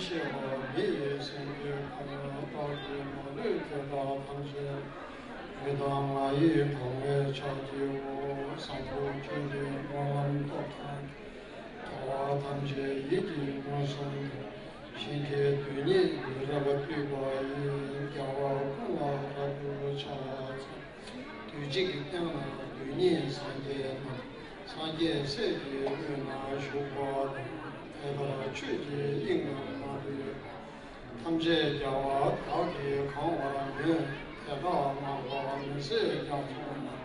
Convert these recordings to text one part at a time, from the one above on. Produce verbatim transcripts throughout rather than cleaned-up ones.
ཤེས་པ་མི་ཡི་སེམས་ཀྱི་ཁམས། བདག་གིས་མ་ལུས་དེ་དག་ཐམས་ཅད། ལུས་དང་ངག་ཡིད་གང་བས་ཕྱག་བགྱིའོ། བཟང་པོ་ཁྱོད་ཀྱི་སྨོན་ལམ་སྟོབས་དང་། རྒྱལ་བ་ཐམས་ཅད་ཡིད་ཀྱིས་མངོན་སུམ་དུ། གཤིན་རྗེའི་དུས་ཉིད་ཀྱི་རབ་བཏུད་པ་ཡིས། རྒྱལ་བ་ཀུན་ལ་རབ་ཏུ་ཕྱག་འཚལ། དུས་གཅིག་ཀྱང་ན་དུས་གཉིས་སངས་རྒྱས་རྣམས། སངས་རྒྱས་སྲས་ཀྱི་དབུས་ན་བཞུགས་པ་དང་། དེ་ལྟར་ཆོས་ཀྱི་དབྱིངས་རྣམས་མ་ལུས་པ། ཐམས་ཅད་རྒྱལ་བ་དག་གིས་གང་བར་མོས། དེ་དག་བསྔགས་པ་མི་ཟད་རྒྱ་མཚོ་རྣམས།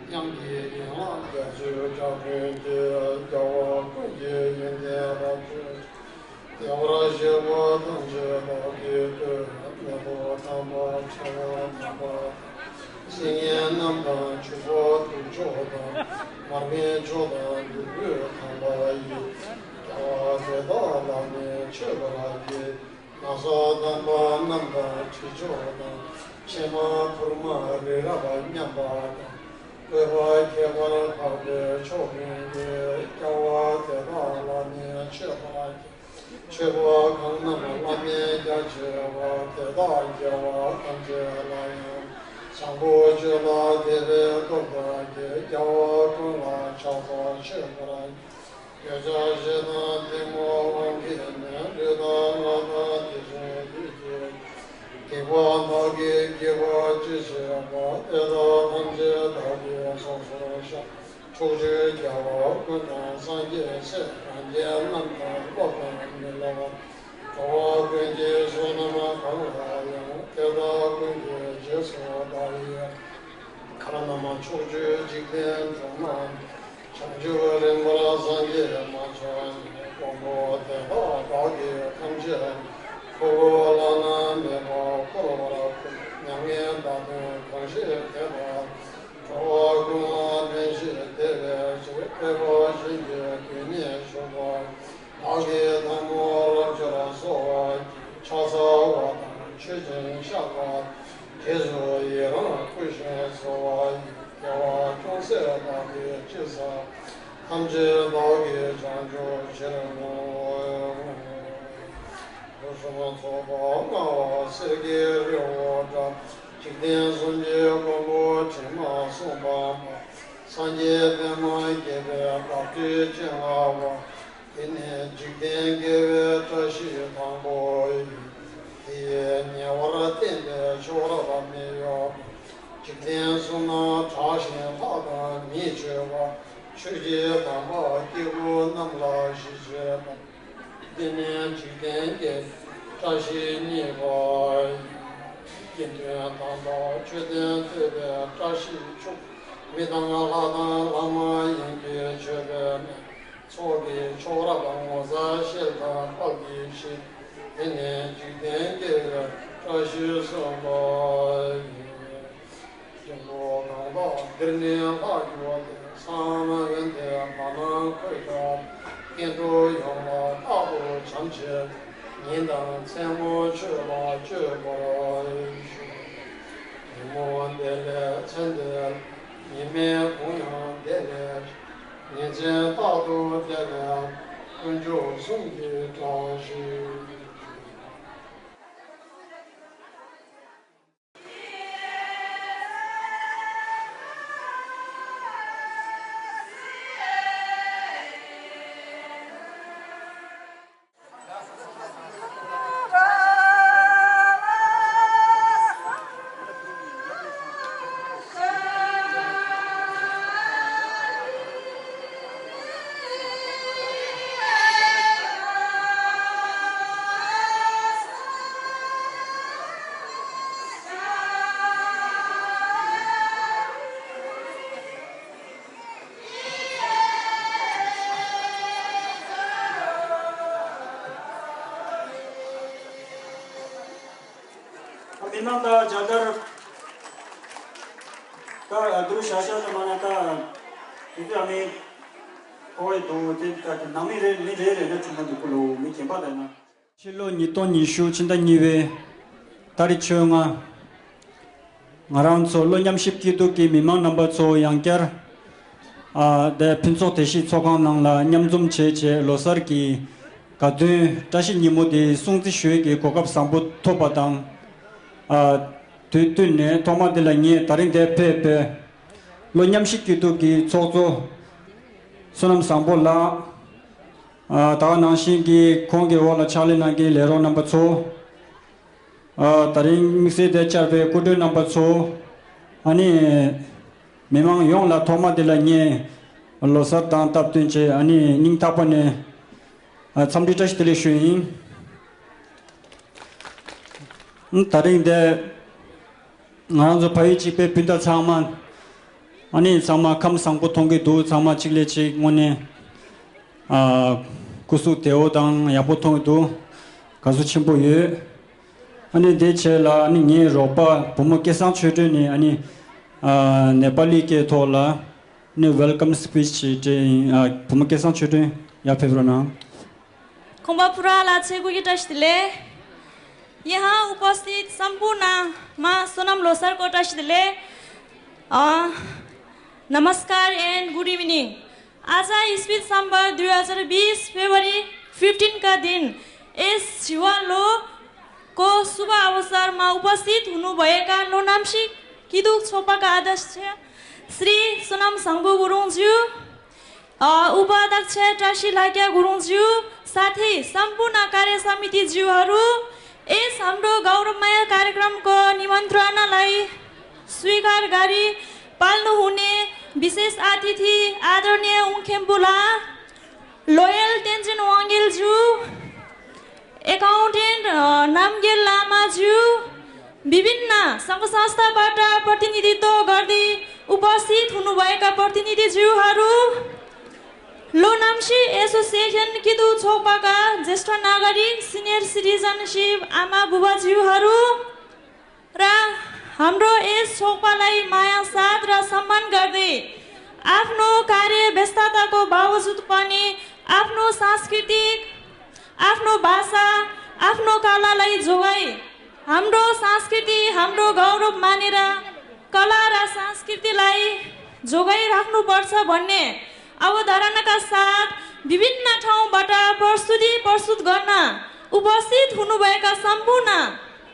དབྱངས་ཀྱི་ཡན་ལག་རྒྱ་མཚོའི་སྒྲ་ཀུན་གྱིས། རྒྱལ་བ་ཀུན་གྱི་ཡོན་ཏན་རབ་བརྗོད་ཅིང་། བདེ་བར་གཤེགས་པ་ཐམས་ཅད་བདག་གིས་བསྟོད། མེ་ཏོག་དམ་པ་ཕྲེང་བ་འཛིན་པ་དང་། སིལ་སྙན་རྣམས་དང་བྱུག་པ་གདུགས་མཆོག་དང་། མར་མེ་མཆོག་དང་བདུག་སྤོས་དམ་པ་ཡིས། རྒྱལ་བ་དེ་དག་ལ་ནི་མཆོད་པར་བགྱི། ན་བཟའ་དམ་པ་རྣམས་དང་དྲི་མཆོག་དང་། ཕྱེ་མ་ཕུར་མ་རི་རབ་མཉམ་པ་དང་། བཀོད་པ་ཁྱད་པར་འཕགས་པའི་མཆོག་ཀུན་གྱིས། རྒྱལ་བ་དེ་དག་ལ་ནི་མཆོད་པར་བགྱི། མཆོད་པ་གང་རྣམས་བླ་མེད་རྒྱ་ཆེ་བ། དེ་དག་རྒྱལ་བ་ཐམས་ཅད་ལ་ཡང་། བཟང་པོ་སྤྱོད་ལ་དད་པའི་སྟོབས་དག་གིས། རྒྱལ་བ་ཀུན་ལ་ཕྱག་འཚལ་མཆོད་པར་བགྱི། འདོད་ཆགས་ཞེ་སྡང་གཏི་མུག་དབང་གིས་ནི། ལུས་དང་ངག་དང་དེ་བཞིན་ཡིད་ཀྱིས། སྡིག་པ་བདག་གིས་བགྱིས་པ་ཅི་མཆིས་པ། དེ་དག་ཐམས་ཅད་བདག་གིས་སོ་སོར་བཤགས། ཕྱོགས་བཅུའི་རྒྱལ་བ་ཀུན་དང་སངས་རྒྱས་སྲས། རང་རྒྱལ་རྣམས་དང་སློབ་དང་མི་སློབ། འགྲོ་བ་ཀུན་གྱི་བསོད་ནམས་གང་ལ་ཡང་། དེ་དག་ཀུན་གྱི་རྗེས་སུ་བདག་ཡི། གར་རྣམས་ཕྱོགས་བཅུའི་འཇིག་རྟེན་འགྲོ་བ། བྱང་ཆུབ་རིམ་པར་སངས་རྒྱས་མ་བྱོན་ནས། དཀོན་པོ་དེ་དག་བདག་གིས་ཐམས་ཅད། ཕུང་པོ་བླ་ན་མེད་པ་བསྐོར་བར་བསྐུལ། མྱ་ངན་འདའ་སྟོན་གང་བཞེད་དེ་དག་འགྲོ་བ་ཀུན་ལ་ཕན་ཕྱིར་དེ་བས་ཆེ། ཐེག་པ་ཆེན་པོའི་རྒྱུ་ཉིད་ཞུགས་པ། བདག་གིས་ཐལ་མོ་རབ་སྦྱར་གསོལ་བ་བགྱི། ཕྱག་འཚལ་བ་དང་མཆོད་ཅིང་བཤགས་པ། རྗེས་སུ་ཡི་རང་བསྐུལ་ཞིང་གསོལ་བ་ཡི། རྒྱལ་བ་ཅུང་ཟད་བདག་གིས་ཅི་བསགས། ཐམས་ཅད་བདག་གིས་བྱང་ཆུབ་ཕྱིར་བསྔོ། སྐུ་གསུམ་ཚོགས་པ་མངའ་བ་གསེར་གྱི་རི་བོ་འདྲ། འཇིག་རྟེན་གསུམ་གྱི་མགོན་པོ་དྲི་མ་མཚུངས་པ་མེད། སངས་རྒྱས་པདྨ་རྒྱས་པའི་བདག་བསྐྱེད་ཅན་ལྔ་པ། དེ་ནི་འཇིག་རྟེན་དགེ་བའི་བཀྲ་ཤིས་དང་པོ་ཡིན། དེ་ཡིས་ཉེ་བར་བསྟན་པའི་མཆོག་རབ་མི་གཡོ་བ། འཇིག་རྟེན་གསུམ་ན་གྲགས་ཤིང་ལྷ་དང་མིས་མཆོད་པ། ཆོས་ཀྱི་དམ་པ་སྐྱེས་བུ་རྣམས་ལ་ཞི་བྱེད་པ། དེ་ནི་འཇིག་རྟེན་དགེ་བའི་བཀྲ་ཤིས་གཉིས་པ་ཡིན། དགེ་འདུན་དམ་པ་མཆོད་རྟེན་བསྟོད་པའི་བཀྲ་ཤིས་ཆུ། མི་དང་ལྷ་དང་ལྷ་མ་ཡིན་གྱི་མཆོད་པའི་གནས། ཚོགས་ཀྱི་མཆོག་རབ་ངོ་མཚར་ཤེལ་དང་དཔལ་གྱི་ཕྱེ། དེ་ནི་འཇིག་རྟེན་དགེ་བའི་བཀྲ་ཤིས་གསུམ་པ་ཡིན། སྙིང་པོ་གང་དག་འདིར་ནི་ལྷག་གྱུར་ཏེ། གསང་སྔགས་ཡོན་ཏན་བར་སྣང་འཁོད་ཀྱང་། སྐྱེ་འགྲོ་ཡོངས་ལ་རྟག་ཏུ་བྱམས་ཆེ་བའི། ཉིན་དང་མཚན་མོ་མཆོད་ལ་སྤྱོད་པར་ཞུ། ཉིན་མོ་འདི་ལས་མཚན་འདི། ཉི་མའི་གུང་ཡང་འདི་ལས། ཉིན་མཚན་རྟག་ཏུ་འདི་ལས། དཀོན་མཆོག་གསུམ་གྱི་བཀྲ་ཤིས། མི་མང་དང་སྦྱར་དར། ད་དུ་ཤ་ཤ་ལ་མ་ན་ད་དུ་ཨ་མི་ཁོ་བའི་དུ་དེ་ད་ནང་མི་རེ་མི་རེ་རེ་ན་ཆུང་མ་འདུག་གུ་ལོ་མི་རྒན་པ་ད་ན། ཕྱི་ལོ་ཉིས་སྟོང་ཉི་ཤུ་ཕྱི་ཟླ་གཉིས་པའི་ཏ་རིག་བཅོ་ལྔ། ང་རང་ཚོ་ལྷོ་མཉམ་ཞིབ་སྐྱིད་སྡུག་གི་མི་མང་རྣམ་པ་ཚོ་ཡང་བསྐྱར། ཨ། དེ་ཕུན་ཚོགས་བདེ་སྐྱིད་ཚོགས་ཁང་ནང་ལ་མཉམ་འཛོམས་བྱས་བྱས་ལོ་གསར་གྱི་ དགའ་སྟོན་བཀྲ་ཤིས་ཉིན་མོ་དེ་སྲུང་བརྩི་ཞུ་ཡས་ཀྱི་གོ་སྐབས་བཟང་པོ་ཐོབ་པ་དང་། ཨ། དུས་བསྟུན་ནས་ཐོག་མ་དེ་ལ་ངས་ད་རིང་འདིར་ཕེབས་པའི་ལོ་མཉམ་ཞིག་སྐྱིད་སྡུག་གི་ཚོགས་གཙོ་བསོད་ནམས་བཟང་པོ་ལགས། ཨ། ད་ག་ནང་བཞིན་གྱི་ཁོང་གི་འོག་ལ་ཕྱག་ལས་གནང་མཁན་ལས་རོགས་རྣམ་པ་ཚོ། ཨ། ད་རིང་དམིགས་བསལ་དུ་བཅར་བའི་སྐུ་མགྲོན་རྣམ་པ་ཚོ། ཨ་ནི། མི་མང་ཡོངས་ལ་ཐོག་མ་དེ་ལ་ངས་ལོ་གསར་དང་སྟབས་བསྟུན་བྱས། ཨ་ནི་སྙིང་ཐག་པ་ནས། ཨ། འཚམས་འདྲི་བཀྲ་ཤིས་བདེ་ལེགས་ཞུ་ཡིན། ད་རིང་འདིར་ང་རང་ཚོ་བལ་ཡུལ་གཅིག་པའི་སྤུན་ཟླ་ཚང་མ། ཨ་ནི་ཚང་མ་ཁམས་བཟང་པོ་མཐོང་གི་འདུག་ཚང་མ་གཅིག་ལས་གཅིག་དངོས་གནས། ཨ། སྐུ་གཟུགས་བདེ་བོ་དང་ཡག་པོ་མཐོང་གི་འདུག་དགའ་བསུ་ཆེན་པོ་ཡོད། ཨ་ནི་དེ་བྱས་ལ། ཨ་ནི་ངའི་རོགས་པ་བུ་མོ་སྐལ་བཟང་ཆོས་སྒྲོན་ནས། ཨ་ནི། ཨ། ནེ་པ་ལི་སྐད་ཐོག་ལ་ནི་ཝེལ་ཀམ་སི་པིཆ་ཅིག་སྤྲད་ཡིན། ཨ། བུ་མོ་སྐལ་བཟང་ཆོས་སྒྲོན། ཡར་ཕེབས་རོགས་གནང་། ཁོང་པ་ཕུ་ར་ལ་ཚེ་གུ་གི་བཀྲ་ཤིས་བདེ་ལེགས། यहाँ उपस्थित सम्पूर्ण मा सोनम लोसारको वटासितले, अ, नमस्कार and good evening। आज इस्वी सम्बत दुई हजार बिस फेब्रुअरी फिफ्टिनका दिन यस झिवा लोको शुभ अवसरमा उपस्थित हुनुभएका लोनाम्सी किदुक छोपाका अध्यक्ष श्री सोनम साङ्बु गुरुङज्यू, अ, उपाध्यक्ष टासी लाक्या गुरुङज्यू, साथै सम्पूर्ण कार्य समितिज्यूहरू, यस हाम्रो गौरवमय कार्यक्रमको निमन्त्रणालाई स्वीकार गरी पाल्नुहुने विशेष अतिथि आदरणीय उङखेम्बुला लोयल तेन्जिन वाङ्गेलज्यू, एकाउन्टेन्ट, अ, नामगेल लामाज्यू, विभिन्न सङ्घ संस्थाबाट प्रतिनिधित्व गर्दै उपस्थित हुनुभएका प्रतिनिधिज्यूहरू, लोनाम्सी एसोसिएसन किदु छोकपाका ज्येष्ठ नागरिक, सिनियर सिटिजनसिप आमा बुबाज्यूहरू, र हाम्रो यस छोकपालाई माया साथ र सम्मान गर्दै आफ्नो कार्य व्यस्तताको बावजुद पनि आफ्नो सांस्कृतिक, आफ्नो भाषा, आफ्नो कलालाई जोगाई, हाम्रो संस्कृति, हाम्रो गौरव मानेर कला र संस्कृतिलाई जोगाइराख्नुपर्छ भन्ने अवधारणाका साथ विभिन्न ठाउँबाट प्रस्तुति प्रस्तुत गर्न उपस्थित हुनुभएका सम्पूर्ण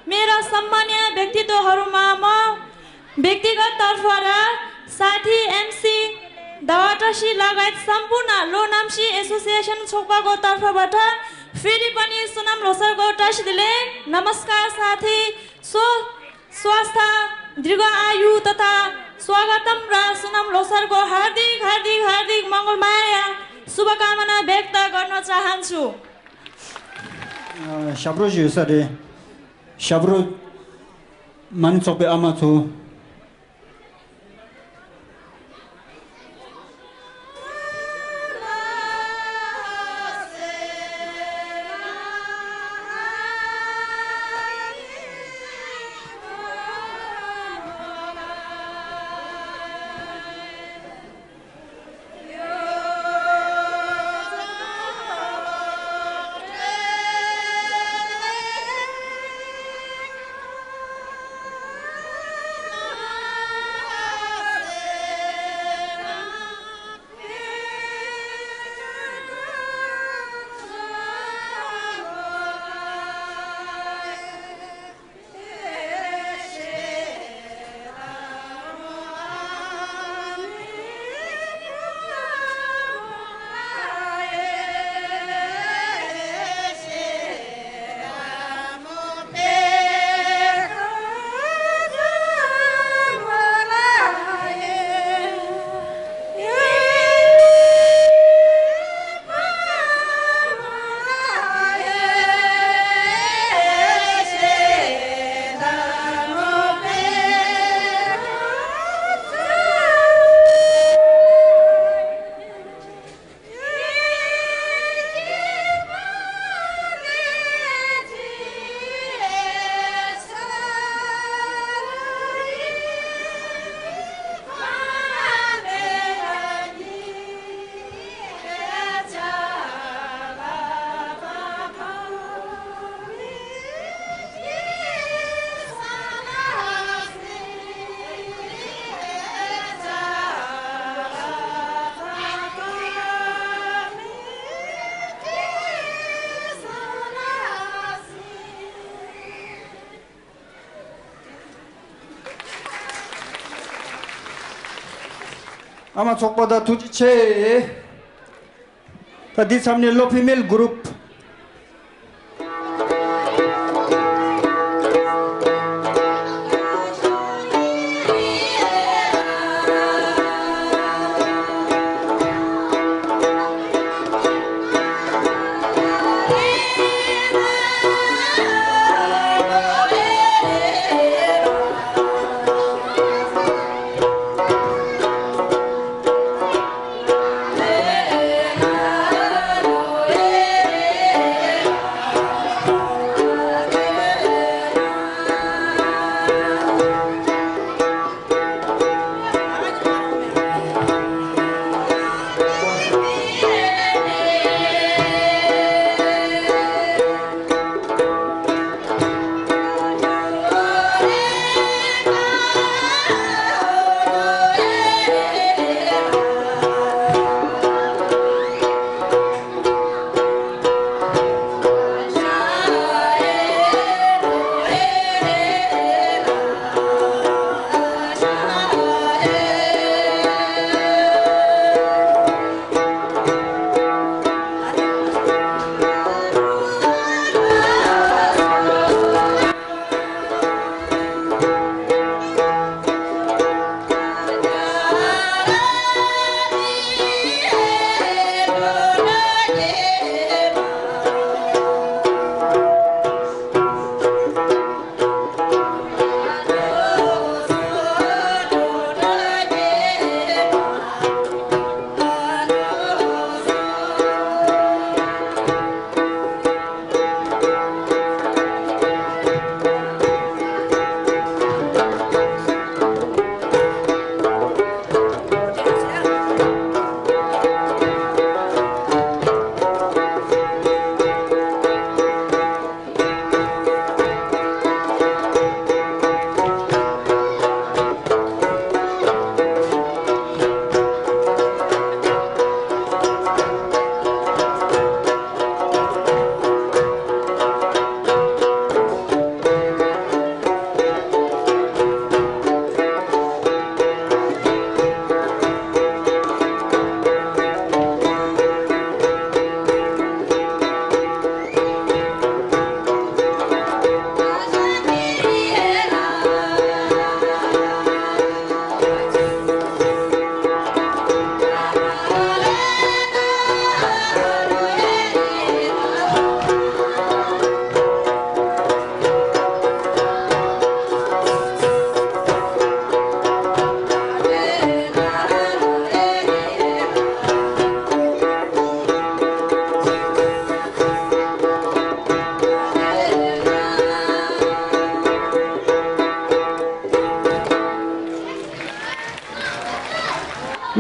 मेरा सम्मान्य व्यक्तित्वहरूमा म व्यक्तिगत तर्फ र साथी एमसी दवाटसी लगायत सम्पूर्ण लोनाम्सी एसोसिएसन छोक्पाको तर्फबाट फेरि पनि सोनाम लोसारको वटासितले नमस्कार साथै सो स्वास्थ्य, दीर्घ आयु तथा स्वागतम र सोनाम लोसारको हार्दिक, हार्दिक, हार्दिक मङ्गलमय शुभकामना व्यक्त गर्न चाहन्छु। ཨ། ཞབས་བྲོ་ཞུ་ས་རེད། ཞབས་བྲོ། མ་ཎི་ཚོགས་པའི་ཨ་མ་ཚོ། ཨ་མ་ཚོགས་པ་དང་ཐུགས་རྗེ་ཆེ། ད་འདི་མཚམས་ནས་བློ་འཕེལ་མེད་གུ་རུབ།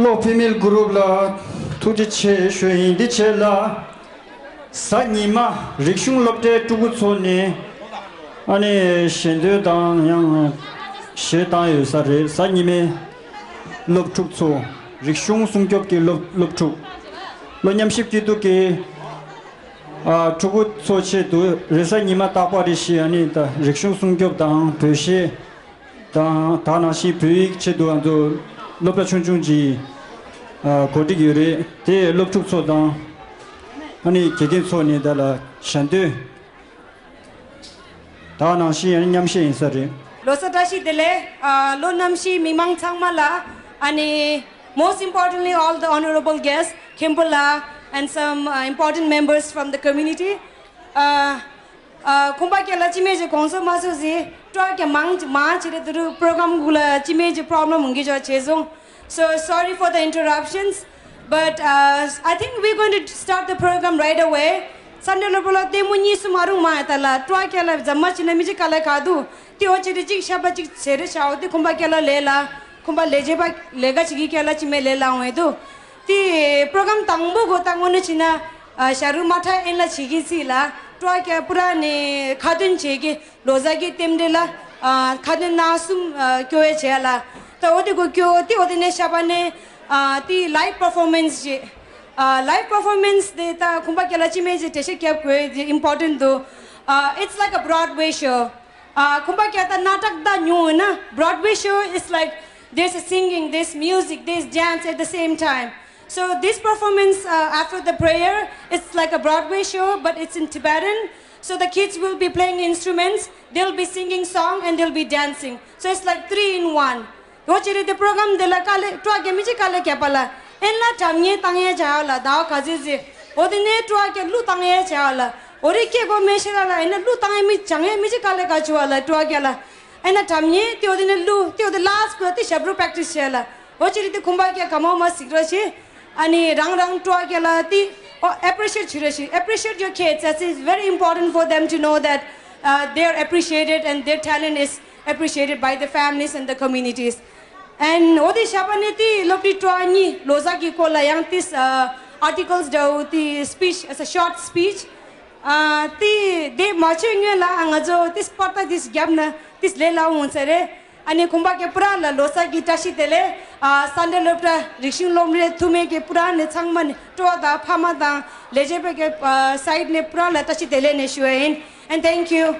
བློ་འཕེལ་མེད་གུ་རུབ་ལ་ཐུགས་རྗེ་ཆེ་ཞུ་ཡིན། འདི་བྱས་ལ། གཟའ་ཉི་མ་རིག་གཞུང་སློབ་གྲྭའི་ཕྲུ་གུ་ཚོ་ནས་ཨ་ནི་ཞལ་འདོན་དང་ཡང་གཞས་བཏང་ཡོད་ས་རེད། གཟའ་ཉི་མའི་སློབ་ཕྲུག་ཚོ་རིག་གཞུང་སྲུང་སྐྱོབ་ཀྱི་སློབ་སློབ་ཕྲུག་སློབ་ཉམས་ཞིབ་སྐྱིད་སྡུག་གི་ཨ་ཕྲུ་གུ་ཚོ་ཆེད་དུ་རེས་གཟའ་ཉི་མ་རྟག་པར་རེ་བཞིན་ཨ་ནི་ད་རིག་གཞུང་སྲུང་སྐྱོབ་དང་བོད་གཞས་དང་ད་ནང་བཞིན་བོད་ཡིག་ཆེད་དུ་ང་ཚོ་སློབ་གྲྭ་ཆུང་ཆུང་ཅིག་ཨ་གོ་སྒྲིག་ཡོད་རེད། དེ་སློབ་ཕྲུག་ཚོ་དང་ཨ་ནི་དགེ་རྒན་ཚོ་ནས་ད་ལ་ཞལ་འདོན། ད་ནང་བཞིན་ཡང་མཉམ་བཤད་ཡིན་ས་རེད། ལོ་གསར་བཀྲ་ཤིས་བདེ་ལེགས། ཨ་ལོ་གནམ་གཤིས་མི་མང་ཚང་མ་ལ། ཨ་ནི་most importantly all the honorable guests མཁན་པོ་ལགས and some uh, important members from the community. ཨ་ཨ་ཁོང་པ་ཀྱ་ལ་ཅི་མེད་ཅེ་གོང་སོ་མ་སོ་ཟི་སྤྲོ་ཀྱ་མང་མང་ཆེ་རེ་དུ་རུ་program གུ་ལ་ཅི་མེད་ཅེ་problem གི་ཅོ་ཆེ་སོང་། So sorry for the interruptions, but uh, I think we're going to start the program right away. Sunday ལོ་པོ་ལ་ལྟད་མོ་གཉིས་སུ་མ་རུང་མ་ཡ་ད་ལ་སྤྲོ་ཀྱ་ལ་ཛ་མ་ཅི་ན་མི་ཅི་ཀ་ལ་ག་དུ་ཏི་འོ་ཅི་རེ་ཅིག་ཤ་པ་ཅིག་ཆེ་རེ་ཤ་འོ་ཏི་ཁོང་པ་ཀྱ་ལ་ལེ་ལ་ཁོང་པ་ལེ་ཇེ་པ་ལེ་ག་ཅིག་གི་ཀྱ་ལ་ཅི་མེ་ལེ་ལ་འོང་ཡ་དུ། ཏི་program དང་པོ་གོ་ད་ངོ་ནི་ཅི་ན་ཤ་རུ་མ་ཁྲ་ཨེན་ལ་ཆི་གི་སི་ལ་སྤྲོ་ཀྱ་པུ་ར་ནི་ཁ་ཏོན་ཆེ་གི། ལོ་གསར་གྱི་རྟེན་འབྲེལ་ལ་ཨ་ཁ་ཏོན་སྣ་གསུམ་ཨ་སྐྱོ་བའི་བྱས་ལ། ད་འོ་དེ་གོ་སྐྱོ་དེ་འོ་དེ་ནས་ཤ་པ་ནས་ཨ་དེ་live performance ཞེས། ཨ་live performance དེ་ད་ཁོང་པ་ཀྱ་ལ་ཅི་མེད་ཅེ་དྲི་ཤ་རྒྱབ་དགོས་དེ་important དུ། ཨ་it's like a Broadway show. ཨ་ཁོང་པ་ཀྱ་ད་ནཱ་ཊག་ད་ཉུང་ཡོད་ན། Broadway show is like There's a singing, there's music, there's dance at the same time. So this performance, uh, after the prayer, it's like a Broadway show, but it's in Tibetan. So the kids will be playing instruments, they'll be singing song, and they'll be dancing. So it's like three in one. ཨོ་ཅི་རི་དེ་པྲོ་གྷ་རམ་དེ་ལ་དཀའ་ལས་སྤྲོ་ག་མི་ཅི་དཀའ་ལས་བརྒྱབ་པ་ལ་ཨེ་ན་དྲ་མཉེ་བཏང་ཡས་བྱ་བ་ལ་ཟླ་བ་ག་ཚོད་ཟེ། ཨོ་དེ་ནས་སྤྲོ་ག་གླུ་བཏང་ཡས་བྱ་བ་ལ་ཨོ་རི་སྐད་གོ་མེ་ཤེ་ལ་ལ་ཨེ་ན་གླུ་བཏང་ཡས་མི་སྦྱང་ཡས་མི་ཅི་དཀའ་ལས་ག་ཆུ་བ་ལ་སྤྲོ་ག་ལ། ཨེ་ན་དྲ་མཉེ་དེ་ཨོ་དེ་ནས་གླུ་དེ་ཨོ་དེ་ལ་སི་ཀོ་དེ་ཞབས་བྲོ་པྲེག་ཊི་སི་བྱས་ལ་ཨོ་ཅི་རི་དེ་ཁུམ་པ་ཀྱ་ག་མོ་མ་སིག་ར་ཤི། ཨ་ནི་རང་རང་སྤྲོ་ག་ལ་དེ་ཨོ་ཨེ་པི་རི་ཤི་ཨེཊ་བྱེད་ར་ཤི། Appreciate your kids. That's is very important for them to know that, uh, they are appreciated and their talent is appreciated by the families and the communities. And ཨོ་དེ་ཤ་པ་ནི་དེ་སློབ་གྲྭའི་སྤྲོ་གཉིས་ལོ་གསར་གྱི་སྐོར་ལ་ཡང་དེ་articles འདྲ་བོ་དེ་speech, as a short speech. ཨ་དེ་དེ་མ་བྱས་སྔོན་ལ་ང་ཚོ་དེ་པར་ཏ་དེ་བརྒྱབ་ན་དེ་ལས་སླ་བོ་འོང་ས་རེད། ཨ་ནི་ཁོང་པ་ཀྱ་པུ་ར་ལ་ལོ་གསར་གྱི་བཀྲ་ཤིས་བདེ་ལེགས། ཨ་སན་ཌེ་སློབ་གྲྭ་རིག་གཞུང་སློབ་གྲྭའི་འཐུས་མི་གི་པུ་ར་ནས་ཚང་མ་ནས་སྤྲོ་བ་དང་ཕ་མ་དང་ལས་བྱེད་པའི་གི་ཨ་སའིཌ་ནས་པུ་ར་ལ་བཀྲ་ཤིས་བདེ་ལེགས་ནས་ཞུ་བ་ཡིན། And thank you.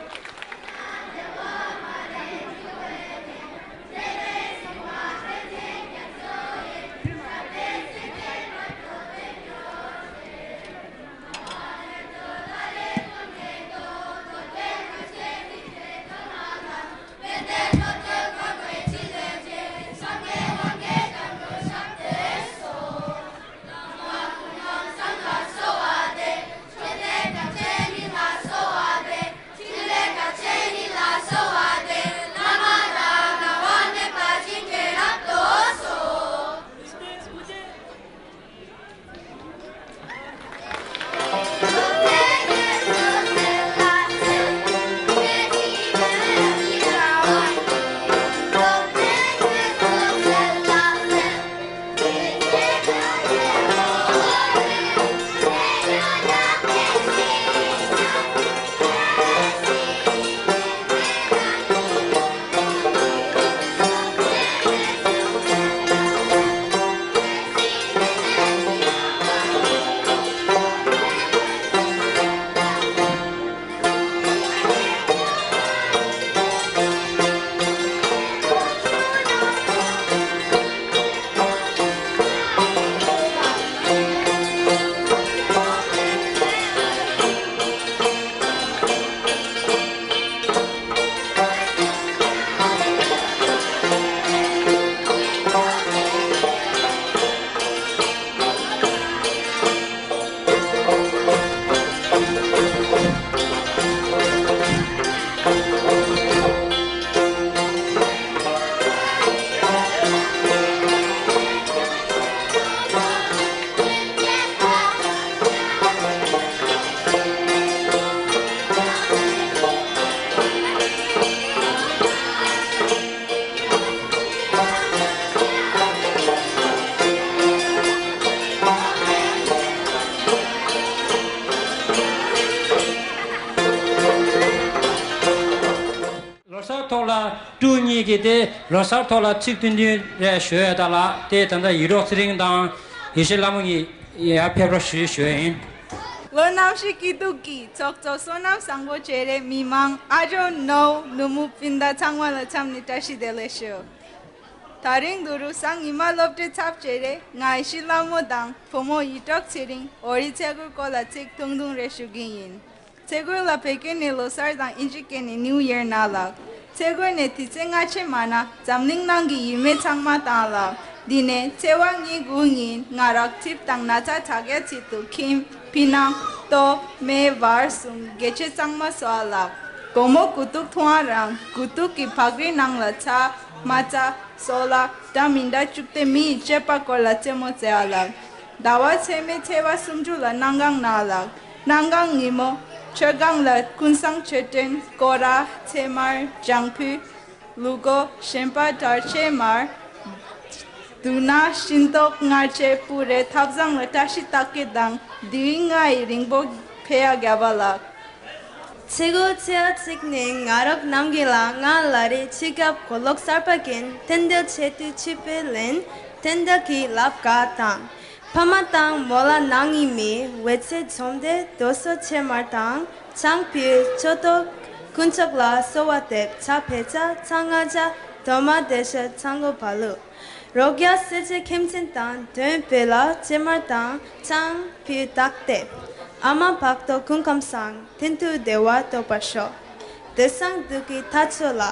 ལོ་གསར་ཐོག་ལ་ཀྲུའུ་གཉིས་ཀྱིས་དེ་ལོ་གསར་ཐོག་ལ་ཚིག་བདུན་བདུན་རེ་ཞུ་ཡ་ད་ལ་དེ་ད་ལྟ་ཡིད་རོགས་ཚེ་རིང་དང་ཡེ་ཤེས་ལྷ་མོ་གཉིས་ཡར་ཕེབས་རོགས་ཞུ་ཞུ་ཡ་ཡིན། ལོ་ནམ་ཞིག་སྐྱིད་སྡུག་གི་ཚོགས་གཙོ་བསོད་ནམས་བཟང་པོ་བཅས་རེ་མི་མང་ཨ་ཇོ་ནོ་ནུ་མོ་སྤུན་ཟླ་ཚང་མ་ལ་འཚམས་ནས་བཀྲ་ཤིས་བདེ་ལེགས་ཞུ། ད་རིང་དུ་རུ་སང་ཉི་མ་སློབ་གྲྭའི་ཚབ་བཅས་རེ་ང་ཡེ་ཤེས་ལྷ་མོ་དང་བུ་མོ་ཡིད་རོགས་ཚེ་རིང་ཨོ་རི་ཚེ་གུར་སྐོར་ལ་ཚིག་ཐུང་ཐུང་རེ་ཞུ་གི་ཡིན། ཚེ་གུར་ལ་བོད་སྐད་ནས་ལོ་གསར་དང་ཨིན་ཇི་སྐད་ནས་ནིའུ་ཡེར་ན་ལགས། ཚེ་གུར་ནས་དུས་ཚོད་སྔ་ཕྱི་མ་ན་འཛམ་གླིང་ནང་གི་ཡུལ་མི་ཚང་མ་དང་ལགས། འདི་ནས་ཚེས་པ་གཉིས་དགུ་ཉིན་ང་རག་ཐིབས་དང་ན་ཚ་དྲག་ཡ་ཚིག་ཏུ་ཁྱིམ་ཕི་ནང་ལྟོ་མེ་བར་གསུམ་དགེ་ཆེ་གཙང་མ་སོགས་ལགས། དགོང་མོ་དགུ་ཐུག་ཐུང་ཨ་རང་དགུ་ཐུག་གི་བག་རིལ་ནང་ལ་ཚྭ་མ་ཚྭ་སོགས་ལ་འདྲ་མི་འདྲ་བཅུག་སྟེ་མི་ཡི་སྤྱོད་པ་སྐོར་ལ་རྩེད་མོ་རྩེ་ཨ་ལགས། ཟླ་བ་ཚེས་མའི་ཚེས་པ་སུམ་ཅུ་ལ་གནམ་གང་ན་ལགས། གནམ་གང་ཉིན་མོ་མཆོད་ཁང་ལ་ཀུན་བཟང་མཆོད་སྤྲིན་སྐོར་ར་ཚེ་དམར་ལྗང་ཕུད་ལུ་གོ་གཞན་པ་དར་ཆེ་མར་དུ་ན་ཤིང་ཏོག་མངར་ཆེ་སྤུ་རེ་ཐབ་ཚང་ལ་བཀྲ་ཤིས་རྟགས་བརྒྱད་དང་དུས་ཡུན་ལྔ་ཡི་རིང་པོ་ཕེ་ཡ་བརྒྱབ་པ་ལགས། ཚེས་དགུ་ཚེས་གཅིག་ནས་ང་རོགས་རྣམ་རྒྱལ་ལ་ང་ལ་རེ་ཆེ་སྐབས་གོ་ལོག་གསར་པ་ཀན་ཐེན་དེ་ཆེ་དུས་ཆིབས་པའི་ལན་ཐེན་དེ་གི་ལབ་ག་དང་། ཕ་མ་དང་མོ་ལ་ནང་ཡིན་མི་འོད་ཚེ་འཛོམས་ཏེ་དོ་སོ་ཆེ་མར་དང་ཆང་ཕུལ་ཆོ་ཏོག་དཀོན་མཆོག་ལ་གསོལ་བ་འདེབས་ཆ་ཕེ་ཆ་ཚང་ང་ཆ་ གདོང་དམར་བདེ་ཤོད་ཚང་མགོ་བ་ལུ། རོ་བརྒྱ་སེར་བྱེས་ཁྱིམ་ཆེན་དང་། དོན་བོད་ལ་སྤྱན་དམར་དང་། ལྕང་ཕུད་སྟག་རྟས། ཨ་མ་བག་ཏོ་སྐུ་ཁམས་བཟང་། མཐུན་དུ་བདེ་བ་ཐོབ་པར་ཤོག་དུད་ཚང་སྡུག་གི་ཐ་ཚོ་ལ།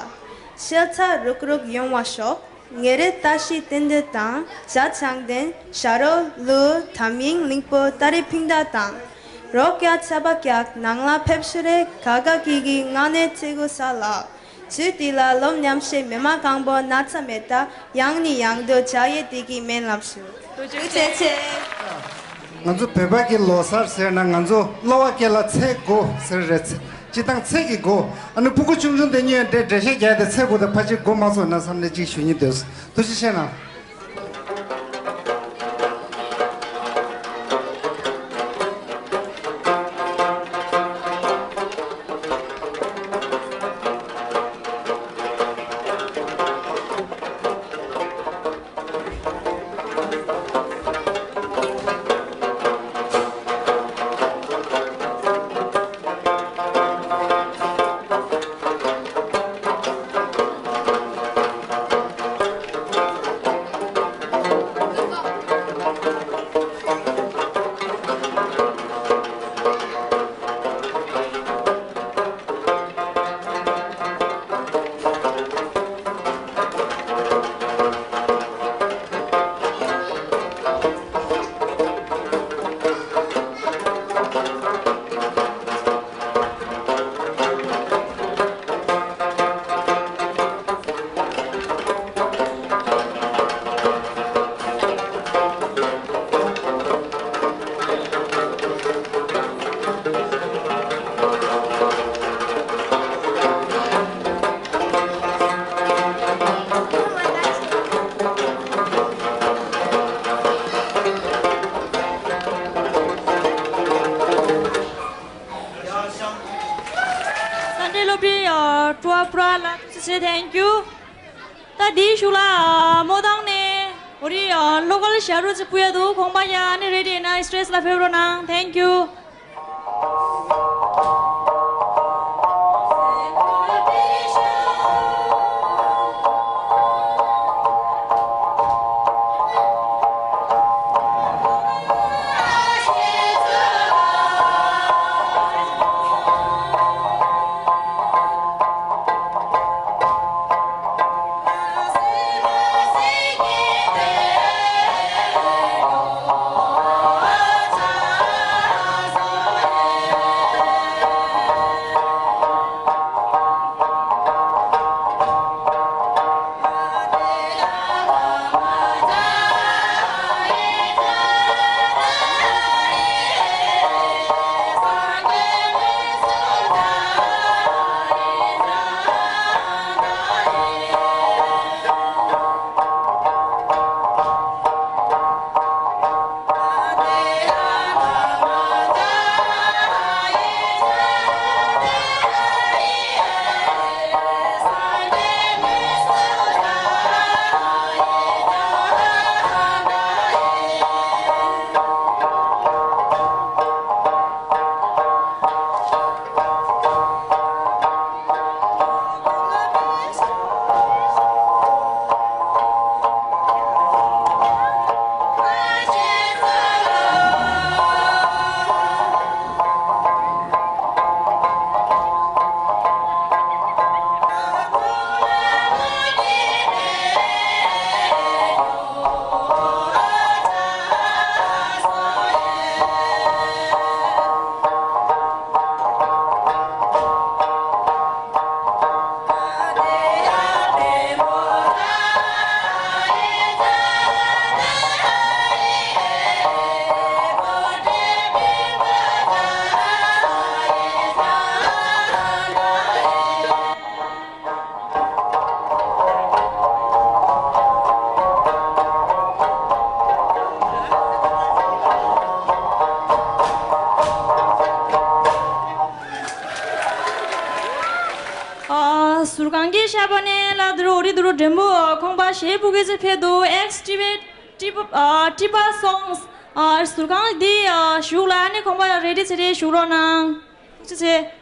ཤེལ་ཚ་རུག་རུག་ཡོང་བར་ཤོག་ངེ་རེ་བཀྲ་ཤིས་བསྟན་འདུན་དང་། བྱ་བྱང་ལྡན་ཞྭ་རོ་ལུ། དམ་ཡིན་གླིང་པོ་སྟ་རེ་ཕིང་ད་དང་། རོ་བརྒྱ་ཆ་པ་བརྒྱ་ནང་ལ་ཕེབས་ཤུ་རེ། ག་ག་གི་གི་ངག་ནས་ཚིག་གུ་ས་ལ། ཚུལ་དེ་ལ་ལོབ་ཉམས་ཤེས་མི་མ་གང་པོ་ན་ཚ་མེད་ད། ཡང་ནི་ཡང་དུ་བྱ་ཡེ་དེ་གི་མེན་ལབ་ཞུ། ཐུགས་རྗེ་ཆེ། ང་ཚོ་བོད་པ་གི་ལོ་གསར་ཟེར་ན། ང་ཚོ་གློ་བ་སྐེ་ལ་ཚེས་དགུ་ཟེར་རེད། སྤྱི་བཏང་ཚེས་ཀྱི་དགུ། ཨ་ནི་ཕྲུ་གུ་ཆུང་ཆུང་དེ་གཉིས་འདྲེ་འགྲེལ་བཤད་རྒྱག་དེ་ཚེས་དགུ་དང་ཕལ་ཆེར་དགུ་མ་སོང་ན་བསམ་ནས་ཅིག་ཞུ་སྙིང་འདོད། ཐུགས་རྗེ་ཆེ་གནང་། སན་ཌེ་སློབ་གྲྭའི་ཨ་ཀྲུའུ་ཨ་པྲ་ལ་ཐུགས་རྗེ་ཆེ། Thank you། ད་དེའི་གཞུག་ལ་ཨ་མོ་ཐང་ནས་འོ་རི་ཨ་ལོ་ཀལ་ཞབས་བྲོ་ཅིག་ཕུལ་ཡ་འདུག་ཁོང་པ་ཡ་ཨ་ནི་རེ་ཌི་ཡིན་ན་སི་ཊེཇ་ལ་ཕེབས་རོགས་གནང་། Thank you། ཨ་ཟུར་ཁང་གི་ཤ་པ་ནས་ལ་དུ་རུ་རི་དུ་རུ་འགྲེམ་བུ་ཁོང་པ་ཞེ་པོ་གི་ཚེ་ཕེ་དུ་ཨེགས་ཊི་བེ་ཊི་ཊི་པ་ཨ་ཊི་པ་སོང་ཨ་ཟུར་ཁང་འདི་ཨ་ཞུགས་ལ་ནི་ཁོང་པ་རེ་ཌི་ཚེ་རེ་ཞུགས་རོགས་གནང་། ཐུགས་རྗེ་ཆེ།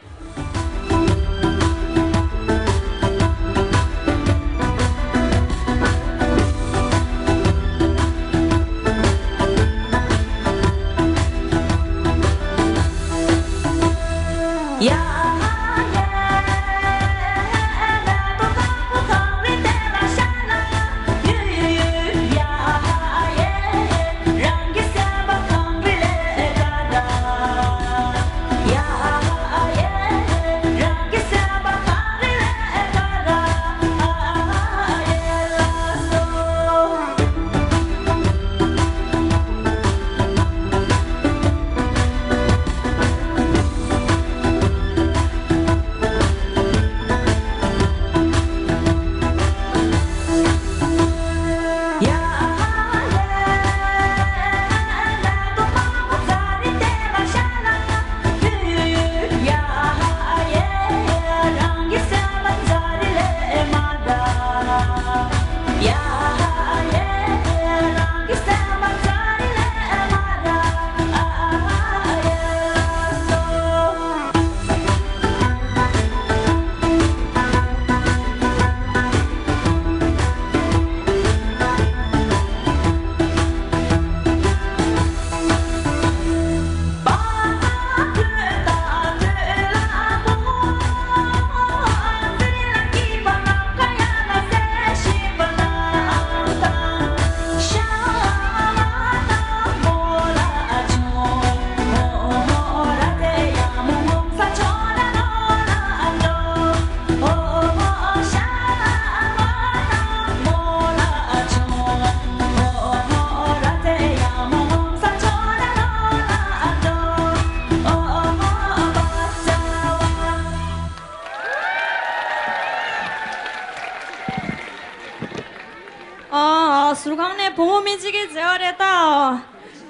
ཨ། ཟུར་ཁང་ནས་བུ་མོ་མི་གཅིག་གིས་མཛད་པ་རེད་ད།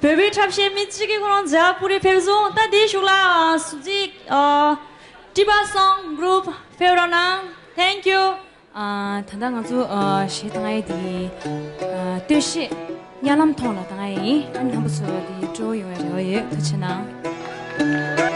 བོད་པའི་འཁྲབ་གཞས་མི་གཅིག་གིས་ཁོ་རང་མཛད་པ་པུ་རི་ཕེབས་སོང་། ད་དེའི་གཞུག་ལ་ཟུར་གཅིག་ཨ། ཀྲི་པ་སོང་གུ་རུབ་ཕེབས་རོགས་གནང་། Thank you། ཨ། ད་ལྟ་ང་ཚོ་ཨ། གཞས་བཏང་ཡས་དེ་ཨ། སྟོད་གཞས་གཉའ་ལམ་ཐོག་ལ་བཏང་ཡས་ཡིན། ཨ་ནི་རྣམ་པ་ཚོ་དེ་སྤྲོ་ཡོང་བའི་རེ་བ་ཡོད། ཐུགས་རྗེ་གནང་།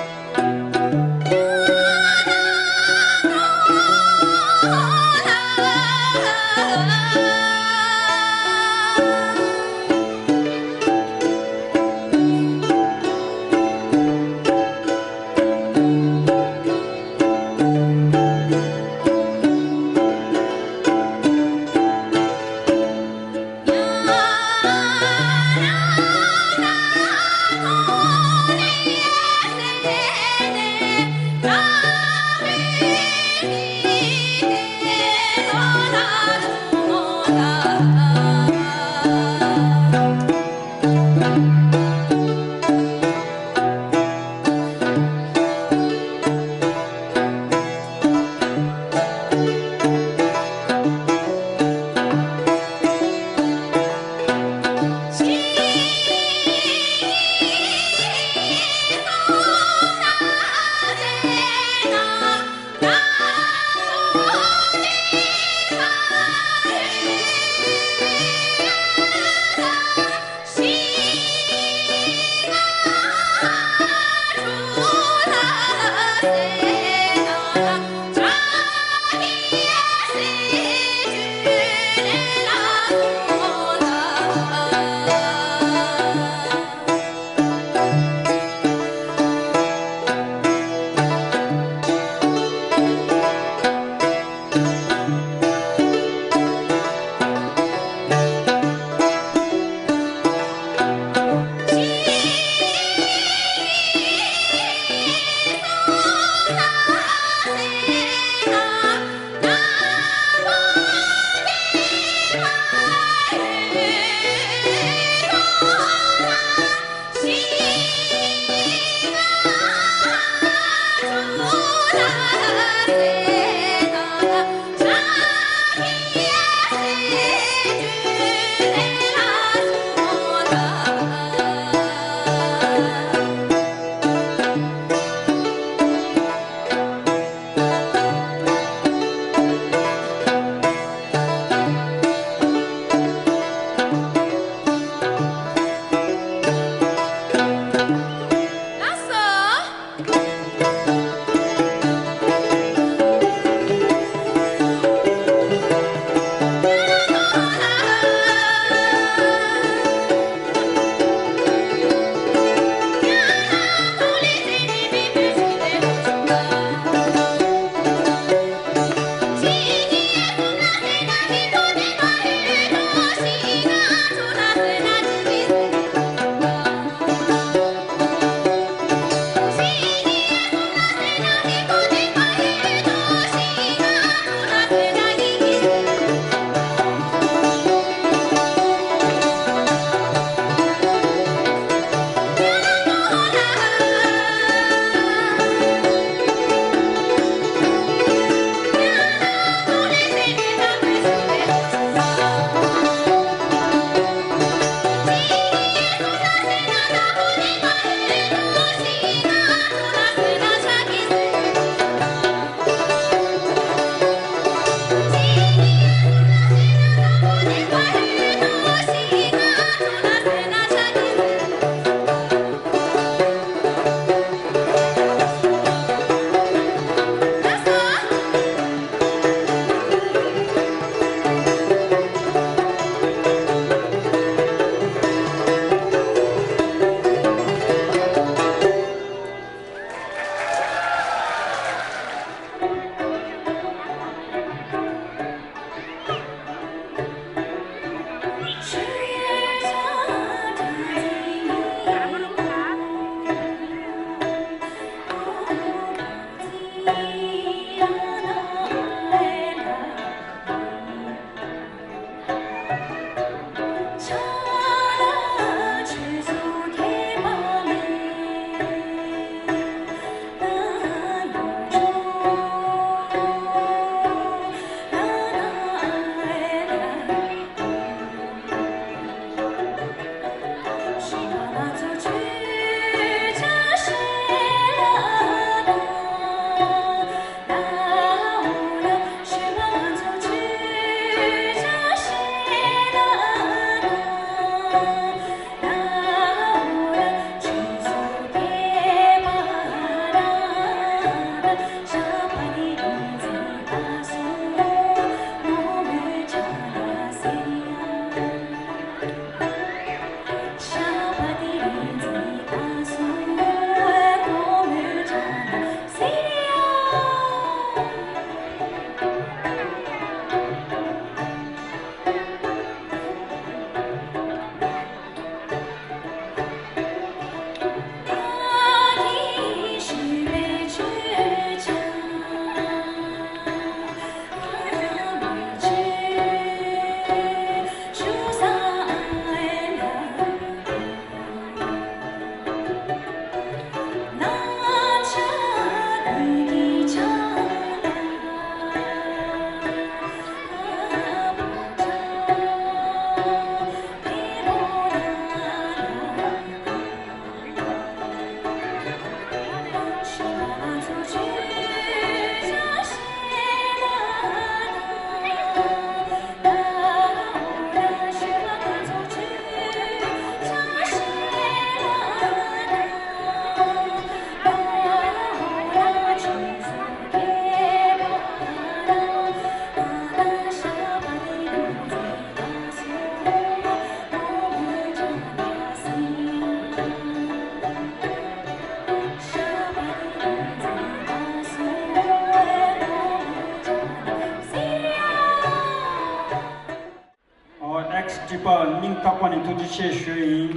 པ་སྙིང་ཐག་པ་ནས་ཐུགས་རྗེ་ཆེ་ཞུ་ཡིན།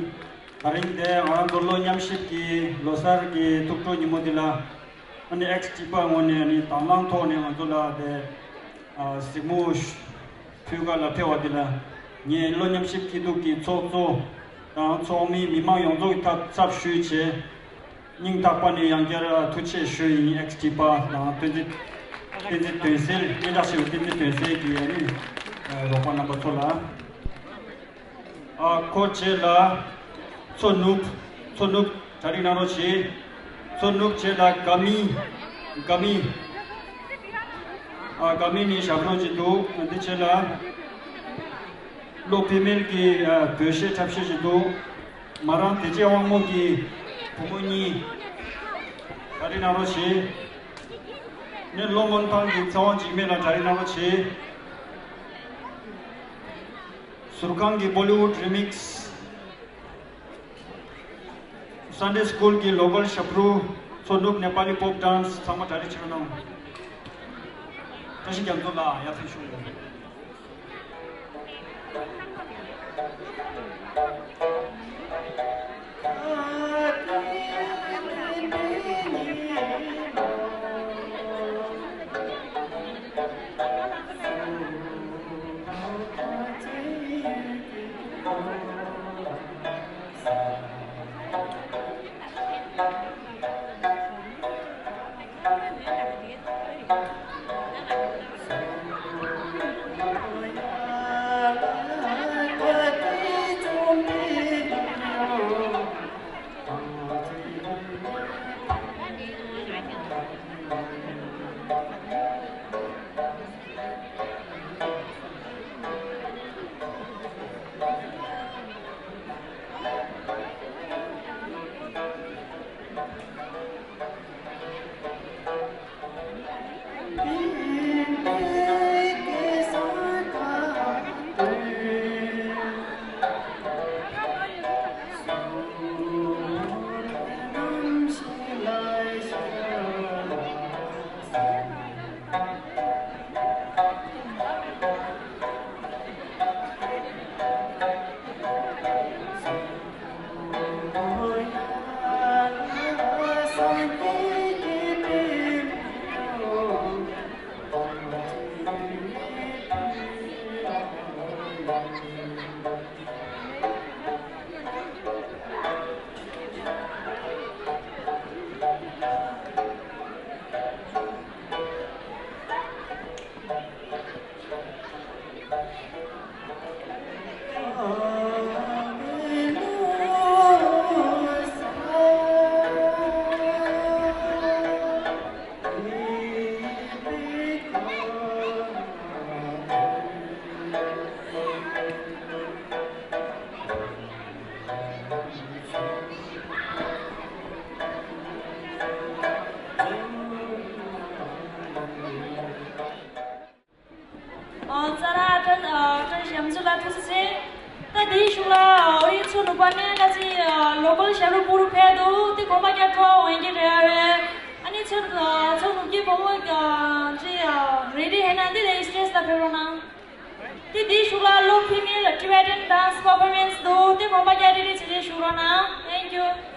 ད་རིང་འདི་ང་རང་ཚོ་ལོ་མཉམ་གཤིབ་ཀྱི་ལོ་གསར་གྱི་ཐུགས་སྤྲོ་ཉིན་མོ་འདི་ལ། ཨ་ནི་ཨེགས་ཊི་པ་ངོས་ནས་ཨ་ནི་དང་བླངས་ཐོག་ནས་ང་ཚོ་ལ་དེ་གཟིགས་མོ་ཕུལ་ག་ལ་ཕེབས་པ་འདི་ལ། ངས་ལོ་མཉམ་གཤིབ་སྐྱིད་སྡུག་གི་ཚོགས་གཙོ་དང་ཚོགས་མི་མི་མང་ཡོངས་རྫོགས་ཀྱི་ཐད་ཚབ་ཞུས་བྱས། སྙིང་ཐག་པ་ནས་ཡང་བསྐྱར་ཐུགས་རྗེ་ཆེ་ཞུ་ཡིན། ཨེགས་ཊི་པ་དང་བསྟན་འཛིན་བསྟན་འཛིན་དོན་གསལ། སྙན་གྲགས་ཆེ་བའི་བསྟན་འཛིན་དོན་གསལ་གྱི་ཨ་ནི་རོགས་པ་རྣམ་པ་ཚོ་ལ། ཨ་ཁོ་རྗེས་ལ་མཚོ་ནུབ། མཚོ་ནུབ་གྲ་སྒྲིག་གནང་རོགས་བྱེད། མཚོ་ནུབ་རྗེས་ལ་དགའ་མི། དགའ་མི། ཨ་དགའ་མི་ནི་ཞབས་བྲོ་ཅིག་འདུག་འདི་རྗེས་ལ། བློ་འཕེལ་མེད་ཀྱི་ཨ་བོད་གཞས་འཁྲབ་གཞས་ཤིག་འདུག་མ་རང་བདེ་སྐྱིད་དབང་མོ་གི་བུ་མོ་གཉིས་གྲ་སྒྲིག་གནང་རོགས་བྱེད། ནི་བློ་སྔོན་ཐང་གི་ཚེ་དབང་འཇིགས་མེད་ལ་གྲ་སྒྲིག་གནང་རོགས་བྱེད། ཟུར་ཁང་གི་བོ་ལི་ཝུཌ་རི་མིག་སི། སན་ཌེ་སི་ཀུལ་གྱི་ལོ་ཀལ་ཞབས་བྲོ། མཚོ་ནུབ་ནེ་པ་ལི་པོབ་ཌན་སི། ཚང་མ་གྲ་སྒྲིག་བྱེད་རོགས་གནང་། བཀྲ་ཤིས་རྒྱ་མཚོ་ལགས་ཡར་ཕེབས་ཤོག་ཨ་ཙ་ར་ཀྲ་ཀྲ་ཞབས་ཟུར་ལ་ཐུགས་རྗེ་ཆེ། ད་དེའི་གཞུག་ལ་འོ་ཡི་མཚོ་ནུབ་པ་ནས་ད་ཅི་ལོ་ཀལ་ཞབས་བྲོ་སྤུ་རུ་ཕེབས་འདུག་དེ་དགོངས་པ་རྒྱ་སྤྲོ་བ་འོན་གྱི་རེད་རེད། ཨ་ནི་མཚོ་མཚོ་ནུབ་ཀྱི་བུ་མོ་ཅི་རེ་ཌི་ཧེ་ན་འདི་དེ་སི་ཊེ་ཇི་ལ་ཕེབས་རོགས་གནང་། དེ་དེའི་གཞུག་ལ་ལོ་ཕི་མེལ་ཊི་བེ་ཊན་ཌན་སི་པར་ཕོར་མན་སི་འདུག་དེ་དགོངས་པ་རྒྱ་རི་རི་ཆེ་ཆེ་ཞུ་རོགས་གནང་། Thank you།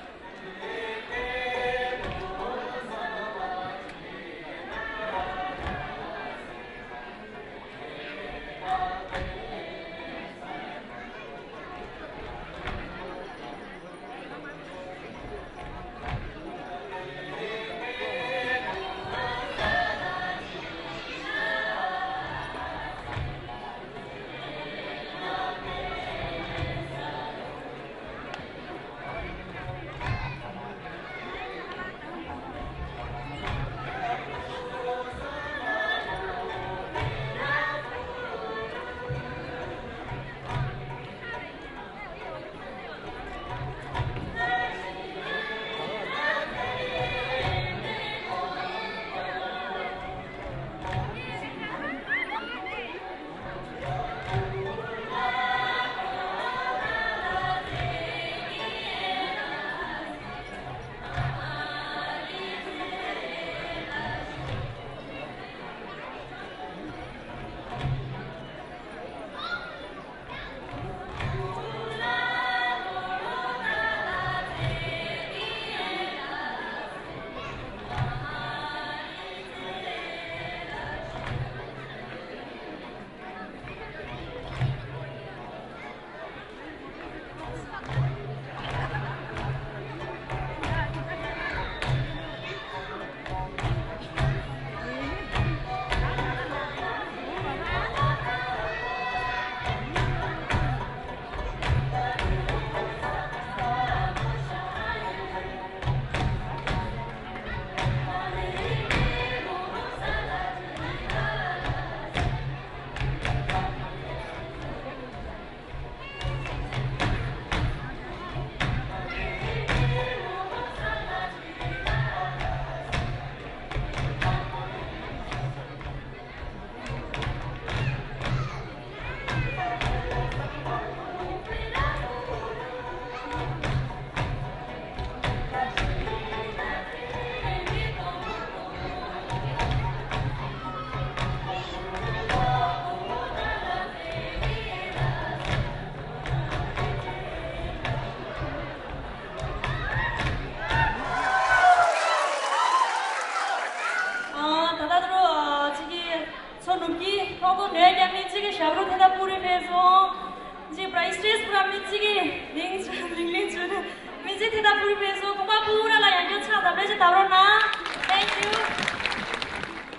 ཚེ་དེ་དག་པུ་རི་ཕེབས་སོང་། ཁོང་པ་པུ་ར་ལ་ཡང་བསྐྱར་ཕྱག་དང་བརྡ་ཅིག་བཏབ་རོགས་གནང་། Thank you།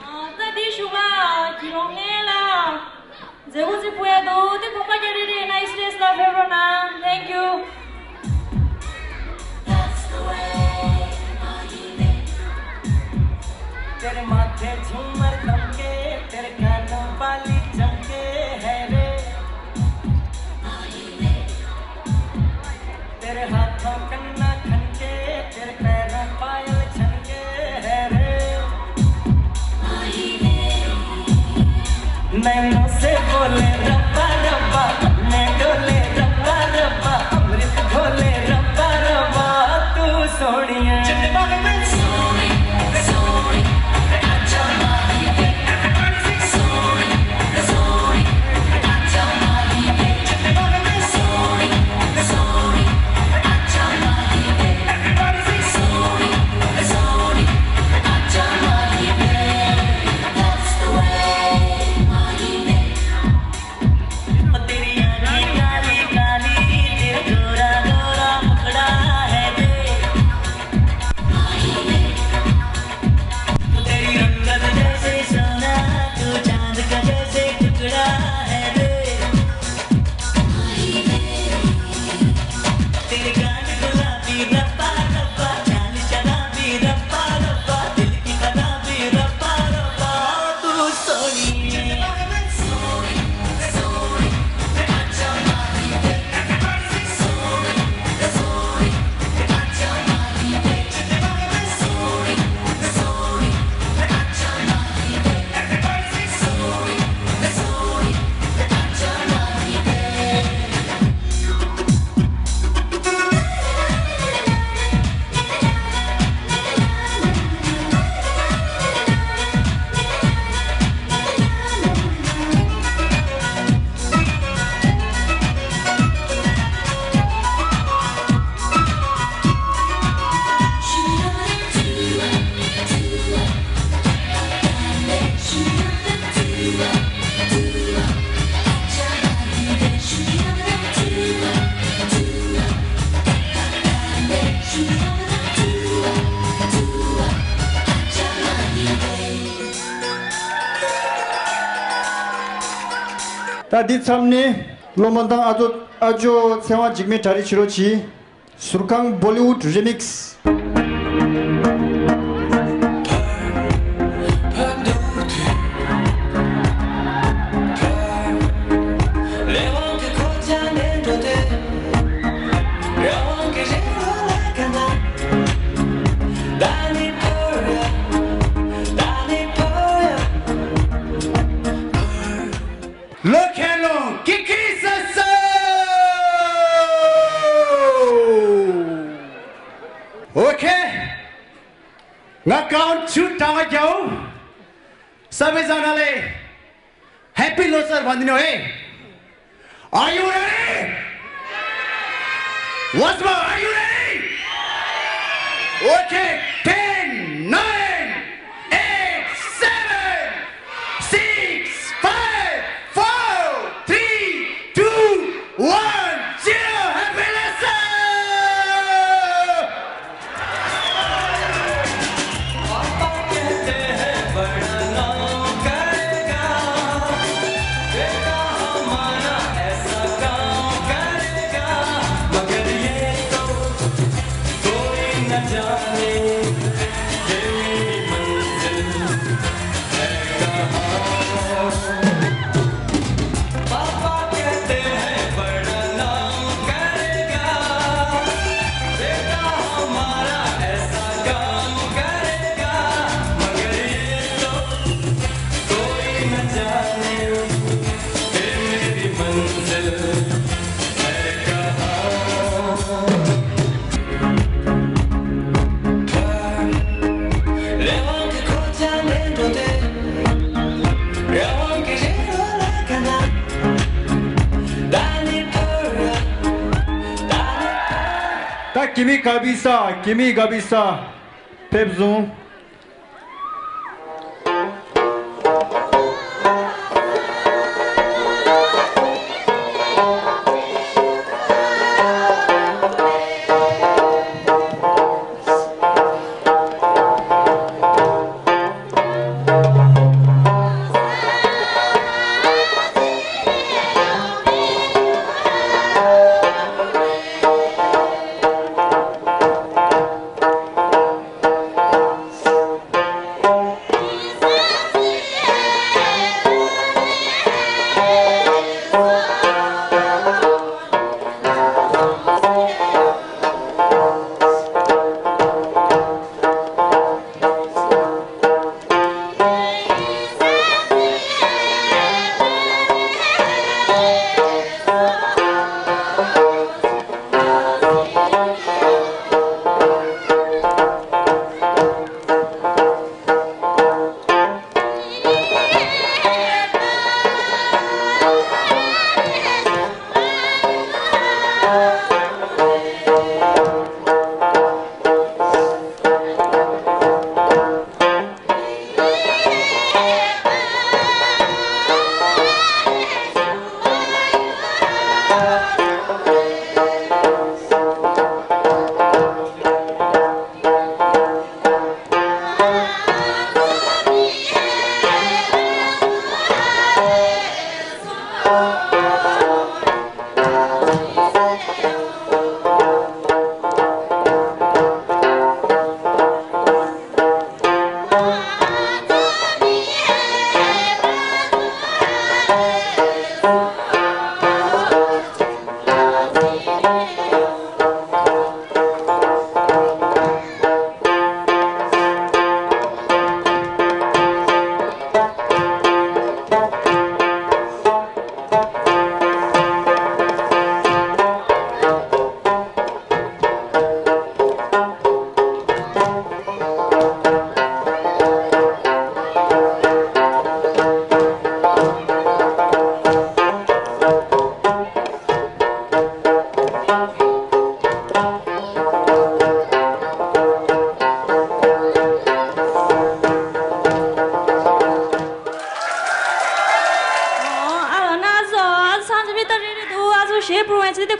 ཨ། ད་འདི་ཞུ་ག་གི་རོང་ལྷན་ལ་མཛད་སྒོ་ཅིག་སྤོ་ཡ་འདུག་དེ་ཁོང་པ་རྒྱ་རེ་རེ་ནའི་སི་ལེས་ལ་ཕེབས་རོགས་གནང་། Thank you། तेरे माथे झूमर दमके, तेरे कानों वाली चमके है रे। तेरे हाथों कंगना खनके, तेरे पैरों पायल छनके है रे। नैनों से बोले रब्बा रब्बा, मैं डोले रब्बा रब्बा, अमृत घोले रब्बा रब्बा, तू सोनिया। ད་འདི་མཚམས་ནས་བློ་མ་བཏང་ཨ་ཅོ་ཨ་ཅོ་ཚེ་དབང་འཇིགས་མེད་གྲ་སྒྲིག་བྱེད་རོགས་གྱིས། ཟུར་ཁང་Bollywood Remix། ལོ་ཁེ་ལོང་ཀི་ཀི་སོ་སོ། ཨོ་ཁེ། ང་ཀའུན་ཊུ་བུ་གྲངས་ཀ་རྒྱག་འོ། ས་བེ་ཟ་ན་ལེ། Happy Losar Vandino, hey. Are you ready? Once more, are you ready? Okay, ten, nine, eight, seven, six, five, four, three, two, one, zero. Happy Losar! ད་ཀི་མི་ག་བི་ས་ཀི་མི་ག་བི་ས་ཕེབས་བཟུང་།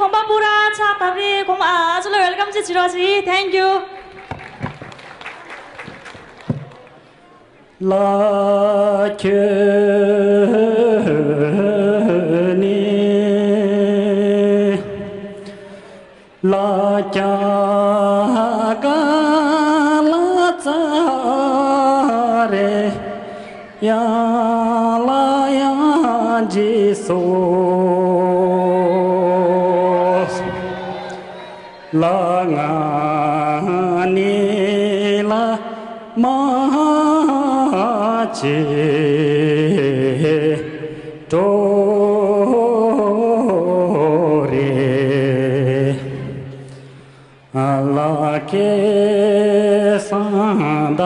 ཁོང་པ་པུ་ར་ཆགས་སྟབས་རེད། ཁོང་མ་ཨ་ཚོ་ལ་ཝེལ་ཀམ་ཅིག་བྱེད་རོགས་བྱེད། Thank you. ལ་ཁྱོད་ནི་ལ་ཀྱ་ག་ལ་ཙ་རེ་ཡ་ལ་ཡ་ཇི་སོ། ལ་ང་ནི་ལ་མ་ཅི་གྲོ་རེ། ལ་ཀེ་སང་ད་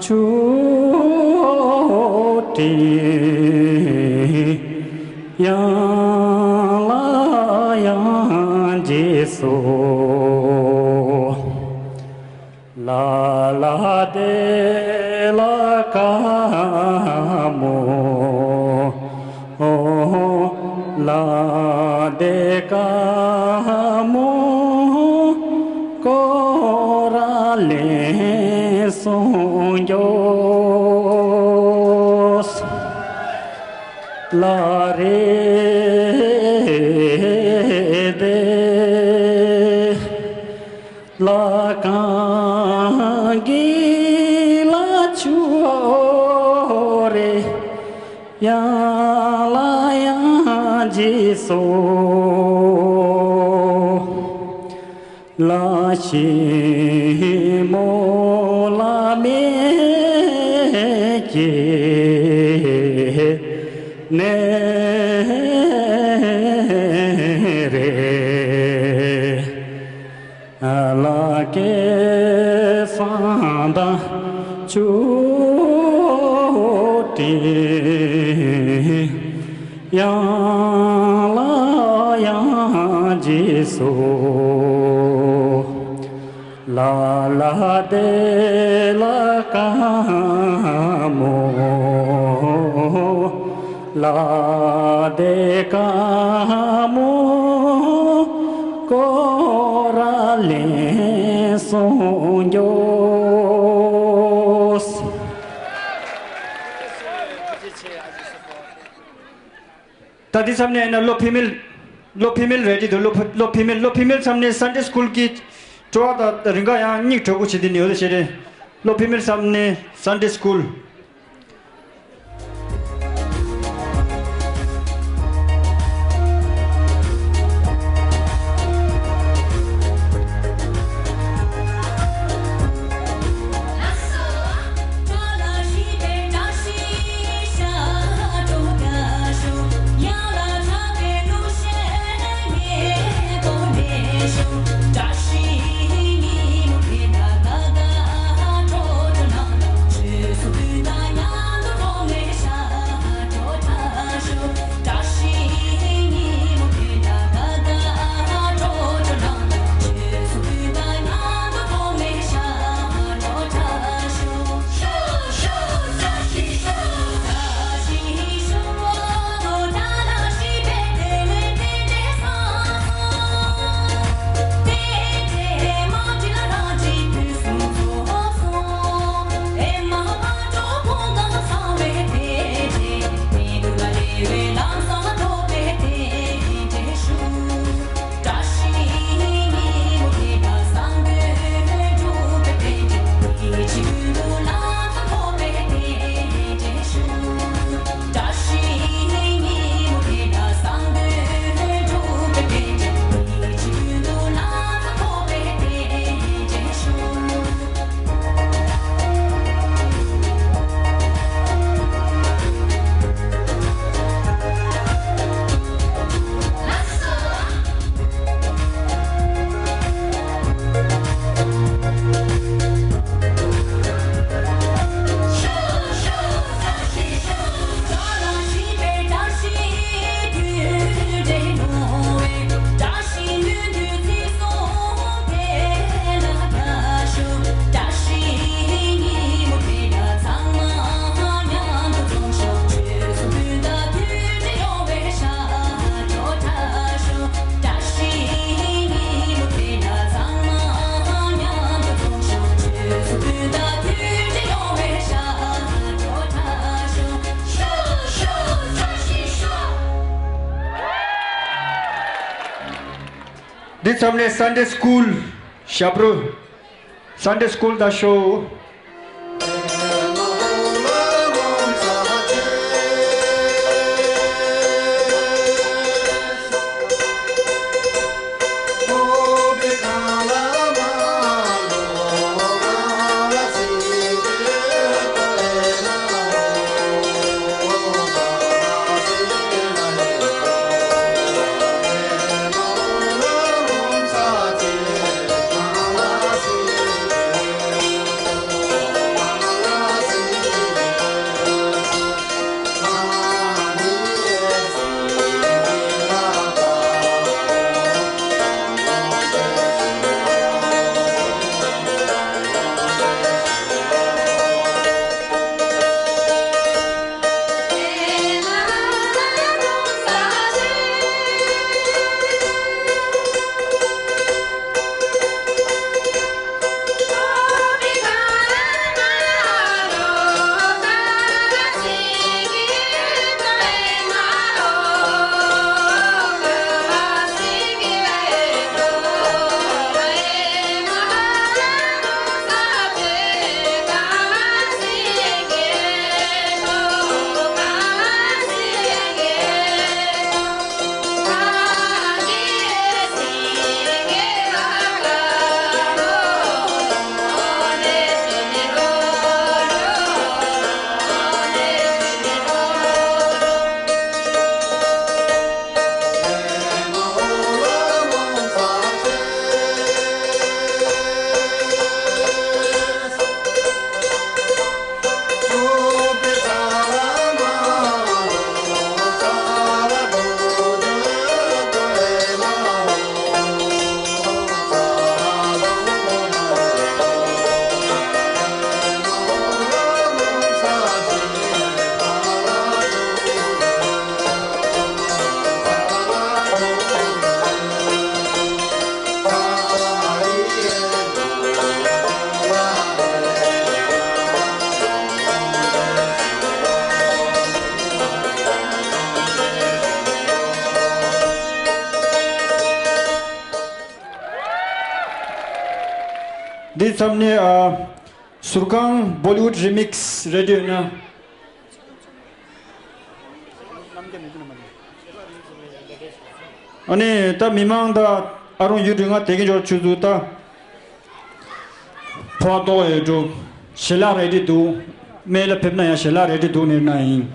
ཆུ་ཏི་ཡང་ལ་ཡང་རྗེས་སུ། ལ་ལ་དེ་ལ་ཀ་མོ། ལ་དེ་ཀ་མོ་ཀོ་ར་ལེན་སོང་འགྱོ། ལ་རེ་དེ། ལ་གང་གི་ལ་ཆུ་རེ་ཡང་ལ་ཡང་རྗེས་སུ། ལ་ཞི་མོ་ལ་མེ་ཀྱེ་ནེ་རེ། ལ་ཀེ་སང་ད་ཆུ་ཏི་ཡང་ལ་ཡང་རྗེས་སུ། ལ་ལ་དེ་ལ་ཀ་མོ། ལ་དེ་ཀ་མོ་ཀོ་ར་ལེན་སོང་འགྱོ། ད་འདི་མཚམས་ནས་ན་སློབ་ཕི་མེལ། སློབ་ཕི་མེལ་རེ་ཌི་འདུག་སློབ་ཕི་སློབ་ཕི་མེལ་སློབ་ཕི་མེལ་མཚམས་ནས་སན་ཌེ་སི་ཀུལ་གྱི་སྤྲོ་བ་དང་རིང་ག་ཡང་སྙིང་དྲོད་པོ་བྱེད་དེ་ནི་ཡོད་དེ་ཤེས་རེད། སློབ་ཕི་མེལ་མཚམས་ནས་སན་ཌེ་སི་ཀུལ། འདི་མཚམས་ནས་སན་ཌེ་སི་ཀུལ་ཞབས་བྲོ། སན་ཌེ་སི་ཀུལ་དང་ཤོ། འདི་མཚམས་ནས་ཨ། ཟུར་ཁང་བོ་ལི་ཝུཌ་རི་མིག་སི་རེ་ཌི་ཡོ་ན། ཨ་ནི་ད་མི་མང་ད་ཨ་རུང་ཡུལ་དུ་ང་དེ་གི་འབྱོར་ཆུ་ཚུགས་ད། ཕོ་ཏོ་ཡོད་འགྲོ། ཞལ་ལག་རེ་ཌི་འདུག་སྨད་ལ་ཕེབས་ན་ཡང་ཞལ་ལག་རེ་ཌི་འདུག་ནི་ན་ཡིན།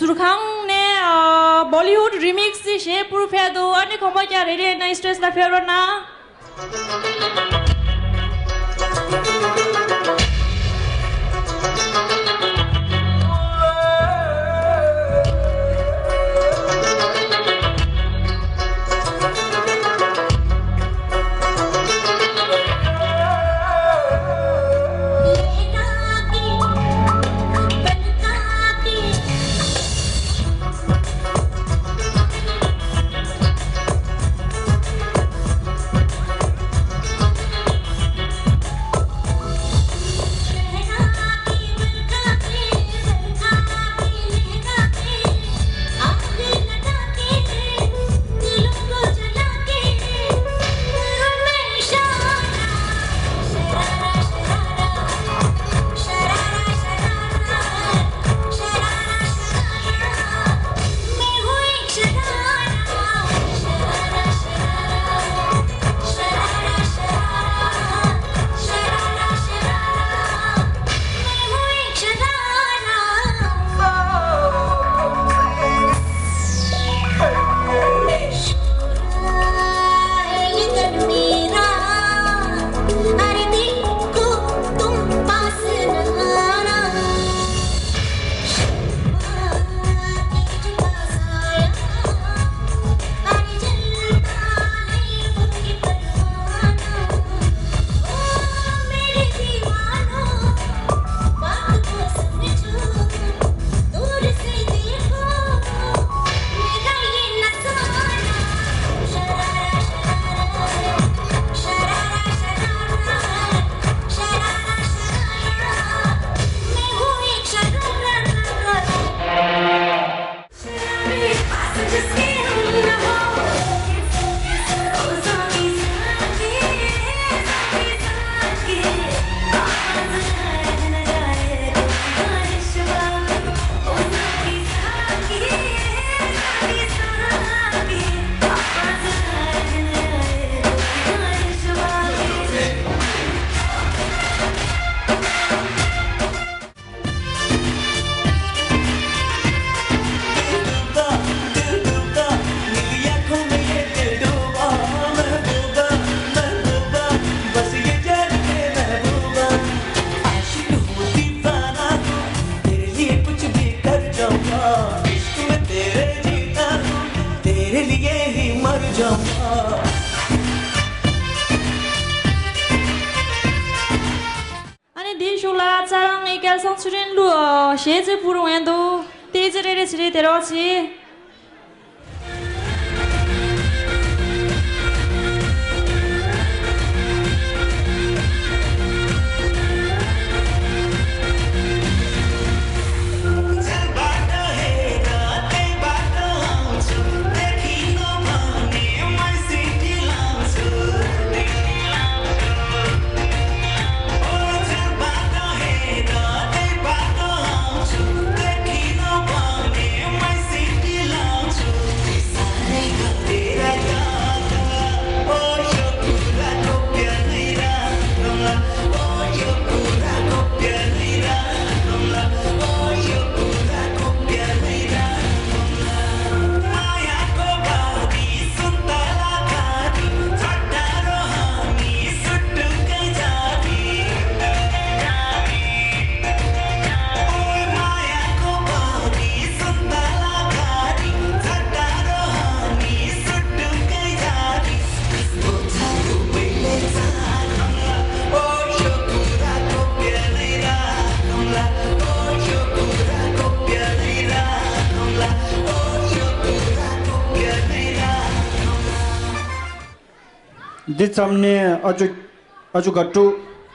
ཟུར་ཁང་ནས་ཨ་Bollywood remix གཞས་སྤུར་ཕེབས་འདུག་ཨ་ནི་ཁོང་པ་ཀྱང་རེ་རེ་ནས་stage ལ་ཕེབས་རོགས་གནང་། ཨ་ནི་དེའི་གཞུག་ལ་རྩ་རང་ངེད་སྐལ་བཟང་ཚུལ་ཁྲིམས་ལུ་གཞས་ཚེ་ཕུར་འོན་དུ་ཏེ་ཙི་རེ་རེ་ཚེ་རེ་དེ་རོགས་ཚེ། འདི་ཙམ་ནས་ཨ་ཅོ་ཨ་ཅོ་དགའ་སྤྲོ་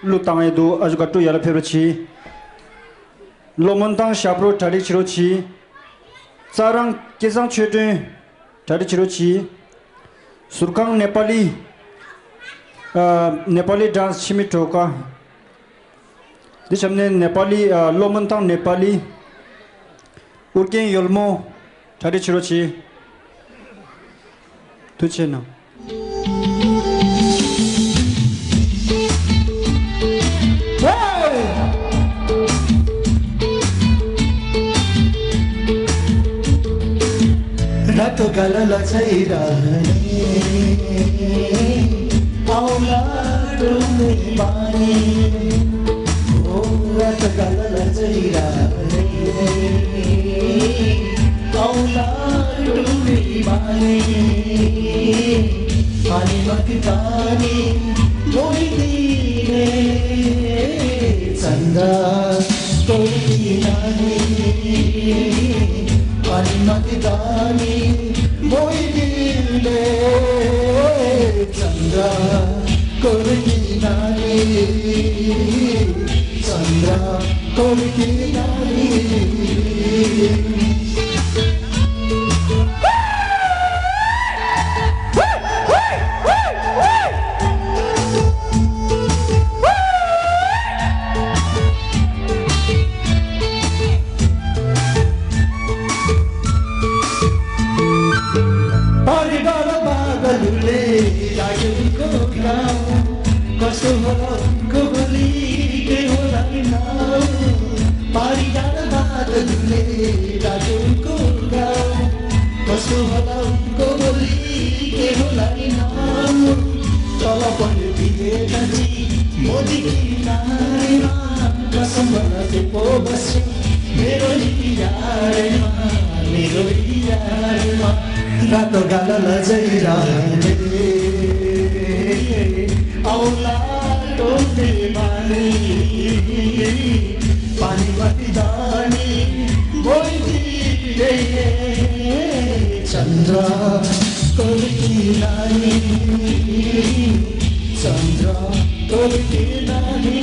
གླུ་བཏང་ཡས་འདུག་ཨ་ཅོ་དགའ་སྤྲོ་ཡར་ལ་ཕེབས་རོགས་གྱིས། ལོ་མོན་ཐང་ཞབས་བྲོ་གྲ་སྒྲིག་བྱེད་རོགས་གྱིས། རྩ་རང་སྐལ་བཟང་ཆོས་སྒྲོན་གྲ་སྒྲིག་བྱེད་རོགས་གྱིས། ཟུར་ཁང་ནེ་པ་ལི་ཨ་ནེ་པ་ལི་ཌན་སི་འཆི་མེད་སྒྲོལ་དཀར། འདི་བྱམས་ནས་ནེ་པ་ལི་ཨ་ལོ་མོན་ཐང་ནེ་པ་ལི། ཨུར་རྒྱན་ཡོལ་མོ་གྲ་སྒྲིག་བྱེད་རོགས་གྱིས། ཐུགས་རྗེ་གནང་། गलल जैरा नहीं, औला टुमी बानी। ओ रत गलल जैरा नहीं, औला टुमी बानी। पानी मत पानी मोहिनी ने चंदा कोई नानी। पानी मत पानी मोहिनी ने चंदा कोई नानी। चंदा कोई नानी। पारी डाँडा बादलले लाग्यो उनको घाउ। कस्तो होला उनको बोली, के होला नि नाउ। पारी डाँडा बादलले लाग्यो उनको घाउ। कस्तो होला उनको बोली, के होला नि नाउ। तल पनि दिए जान्छी मोदी किनारेमा, कसम बना के पो बस्यो मेरो यारेमा, मेरो यारेमा। रातो गाला लजाइरहने औला टोपी बानी, पानी मती दानी बोइदिने चन्द्र कोर्की नानी, चन्द्र कोर्की नानी।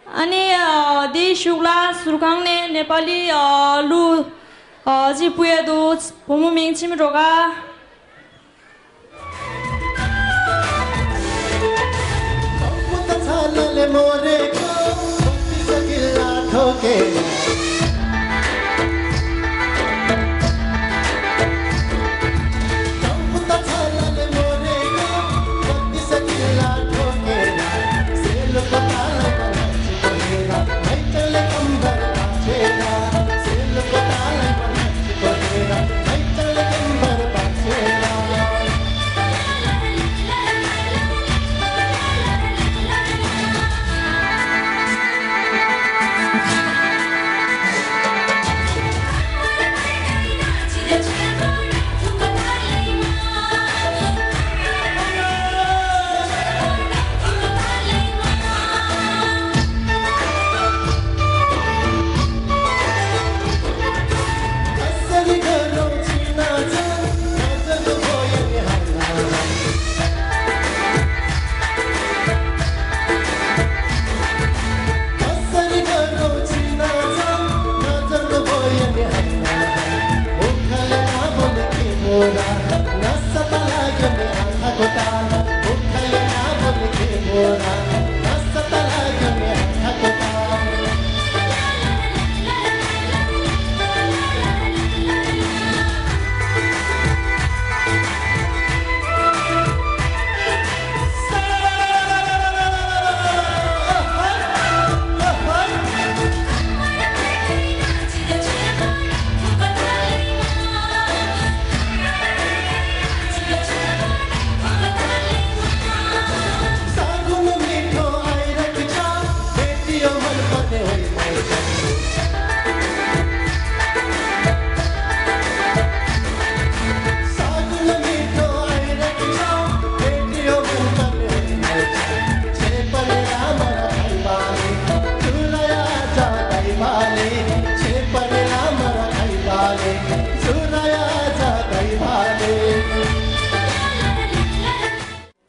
अनि अ, दे शुक्ला सुरखाङ ने नेपाली अ, लु अ, जी पुया दु भूमि मिङ छिम रोगा।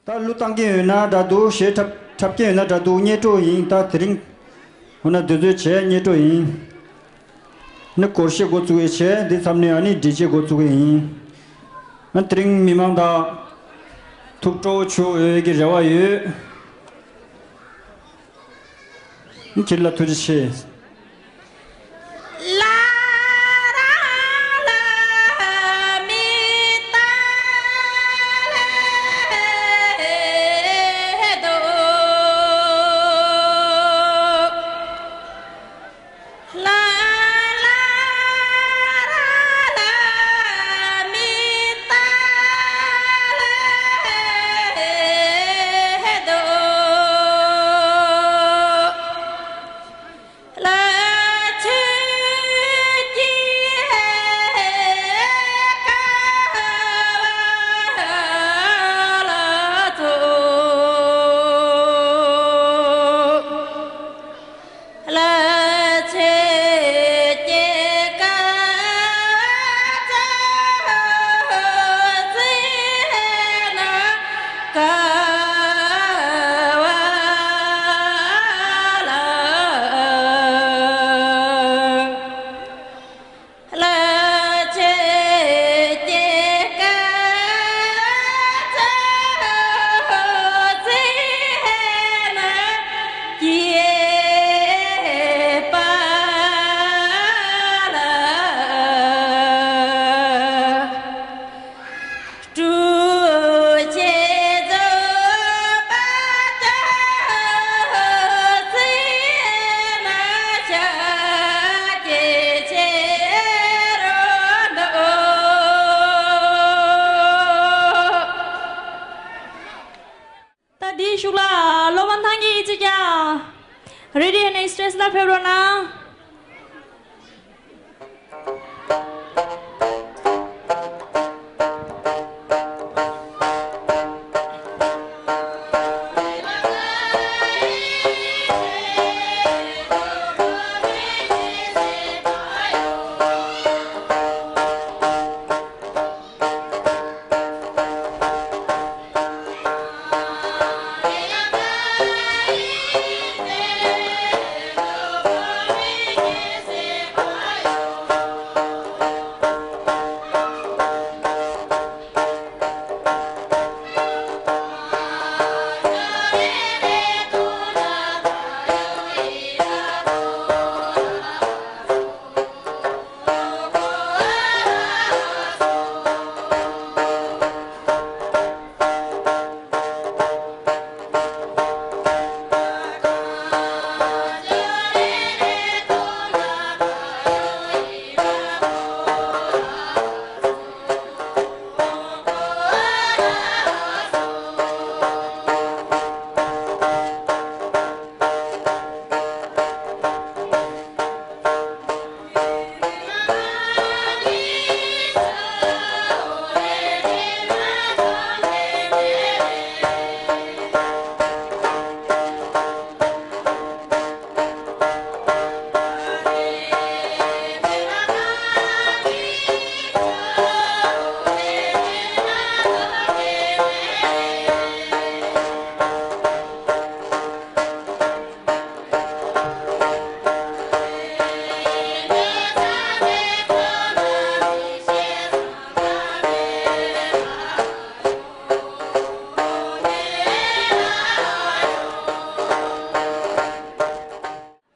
ད་གླུ་བཏང་མཁན་ཡོད་ན་འདྲ་འདུག་གཞས་འཁྲབ་འཁྲབ་མཁན་ཡོད་ན་འདྲ་འདུག་སྙན་སྒྲོན་ཡིན། ད་དེ་རིང་འོ་ན་འདི་ཚོའི་བྱས་སྙན་སྒྲོན་ཡིན། ནི་སྐོར་ཞིག་འགོ་བཙུགས་ཡས་བྱས། འདི་མཚམས་ནས་ཨ་ནི་འགྲེལ་བཤད་འགོ་བཙུགས་ཡས་ཡིན། ཨ་དེ་རིང་མི་མང་དང་ཐུགས་སྤྲོ་བོ་བྱུང་ཡོད་ཀྱི་རེ་བ་ཡོད། ཁྱེད་ལ་ཐུགས་རྗེ་ཆེ། Ready and express ལ་ཕེབས་རོགས་གནང་།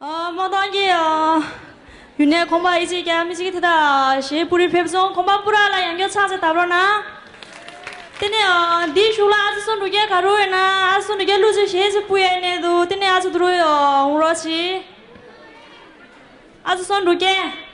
ཨ་མ་དང་གི་ཨ་ཡུན་ནན་ཁོང་པ་ཨི་ཅི་ཀྱ་མི་ཅིག་དེ་དག་གཞས་པུ་རི་ཕེབས་སོང་། ཁོང་པ་པུ་ར་ལ་ཡང་བསྐྱར་ཕྱག་འཚལ་བཏབ་རོགས་གནང་། དེ་ནས་ཨ་འདིའི་གཞུག་ལ་ཨ་ཙི་སོ་འབྲུག་རྒྱལ་ག་རུ་ཡོད་ན། ཨ་ཙི་སོ་འབྲུག་རྒྱལ་གླུ་ཅིག་གཞས་ཅིག་པུ་ཡས་ནས་འདུག་དེ་ནས་ཨ་ཙི་དུ་རུ་ཡོང་རོགས་གྱིས། ཨ་ཙི་སོ་འབྲུག་རྒྱལ། ཨ།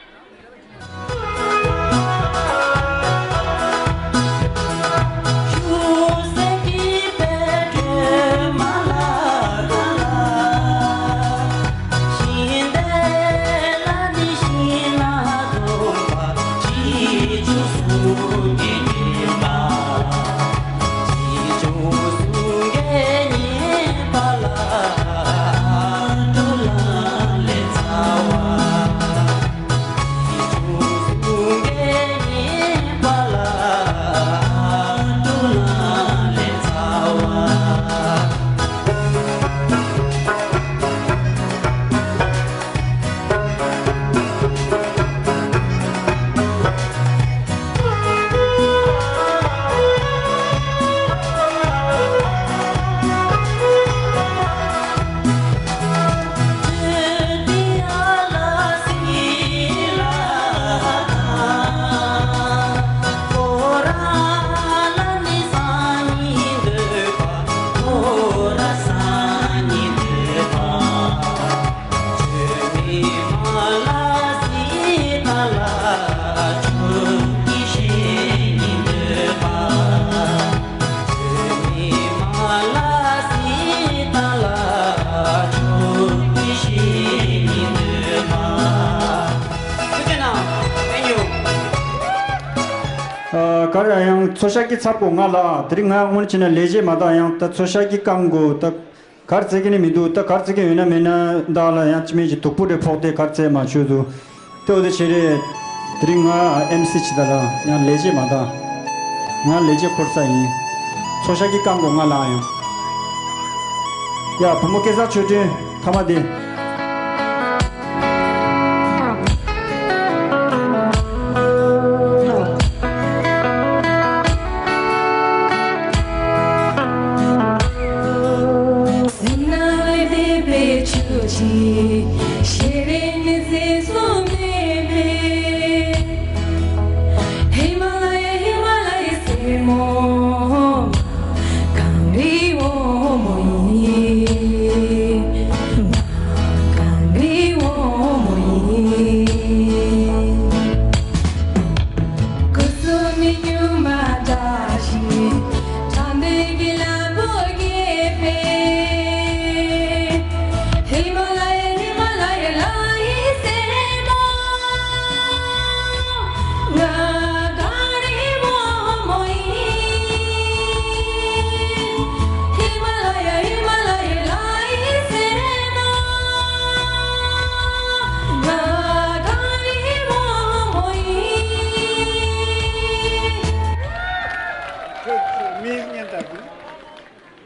ག་རེ་ཡང་ཚོ་ཤག་གི་ཚབ་གོ་ང་ལ་དེ་རིང་ང་སྔོན་ཕྱིན་ན་ལས་བྱེད་མ་དང་ཡང་ད་ཚོ་ཤག་གི་རྐང་གོ་ད། གར་རྩེ་གི་ནི་མི་འདུག་ད་གར་རྩེ་གི་ཡོད་ན་མེད་ན་བདག་ལ་ཡང་ཅི་མེད་ཅི་དུག་པོ་རེ་ཕོག་སྟེ་གར་རྩེ་མ་བྱོས་འདུག་དེ་འོ་དེ་བྱེད་རེད། དེ་རིང་ང་ཨེམ་སི་བྱེད་ད་ལ་ཡང་ལས་བྱེད་མ་ད། ང་ལས་བྱེད་འཁོར་ས་ཡིན། ཚོ་ཤག་གི་རྐང་གོ་ང་ལ་ཡང་། ཡ་བུ་མོ་སྐལ་བཟང་ཆོས་སྒྲོན་ཐ་མ་དེ།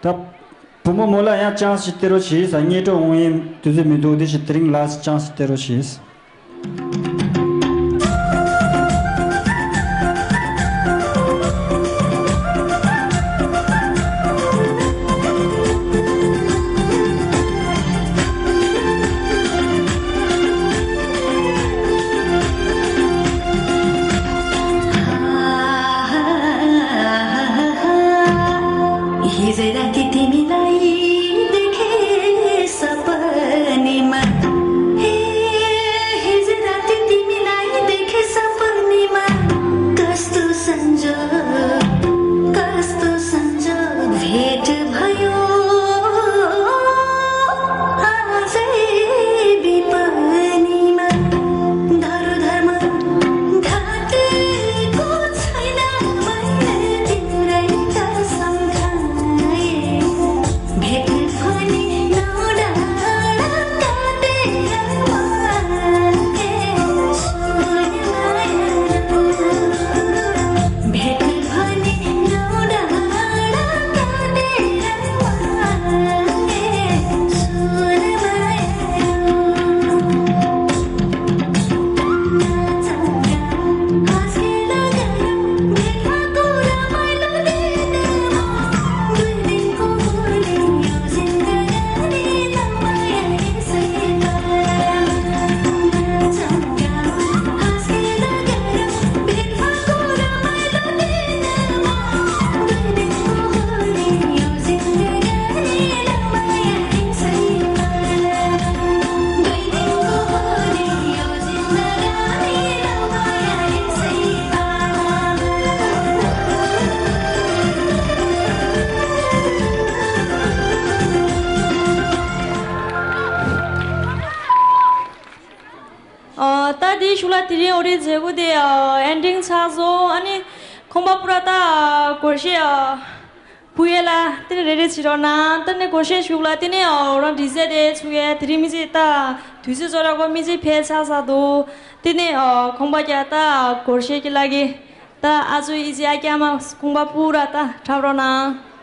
ད་བུ་མོ་མོ་ལ་ཡང་ཅང་སི་སྟེར་རོགས་བྱེད་ས། སྙན་གྲགས་འོང་ཡས་དུས་ཚོད་མི་འདུག་དེ་བཞིན་དེ་རིང་ལ་ཅང་སི་སྟེར་རོགས་བྱེད། हिजो राति तिमीलाई देखे सपनीमा। हे, हिजो राति तिमीलाई देखे सपनीमा। कस्तो संजोग, कस्तो संजोग भेट भयो आजै विपनीमा। धर्म घाटेको छैन मैले तिम्रै कसम खाएँ। भेट्न पनि नौ डाँडा काटेर आएँ। भेट्न पनि नौ डाँडा काटेर आएँ। ཨ། ད་དེའི་གཞུག་ལ་དེ་རིང་འོ་རེད། མཛད་སྒོ་དེ་ཨ་ཨེན་ཌིང་ཚར་སོང་། ཨ་ནི་ཁང་པ་པུ་ར་ད་སྒོར་གཞས་ཨ་ཕུལ་ཡས་ལ་དེ་ནས་རེ་རེ་བྱེད་རོགས་གནང་། དེ་ནས་སྒོར་གཞས་གཞུག་ལ་དེ་ནས་ཨ་རང་འདྲི་རྩད་དེ་ཚུགས་ཡས། དེ་རིང་མི་ཚེ་ད་དུས་ཚོད་ཚོ་ར་གོ་མི་ཚེ་ཕལ་ཆགས་ས་འདུག་དེ་ནས་ཨ་ཁང་པ་རྒྱ་ད་སྒོར་གཞས་ཀྱི་ལ་གི་ད་ཨ་ཚོ་ཨི་ཚེ་ཨ་ཀྱ་མ་ཁང་པ་པུ་ར་ད་འཁྲབ་རོགས་གནང་།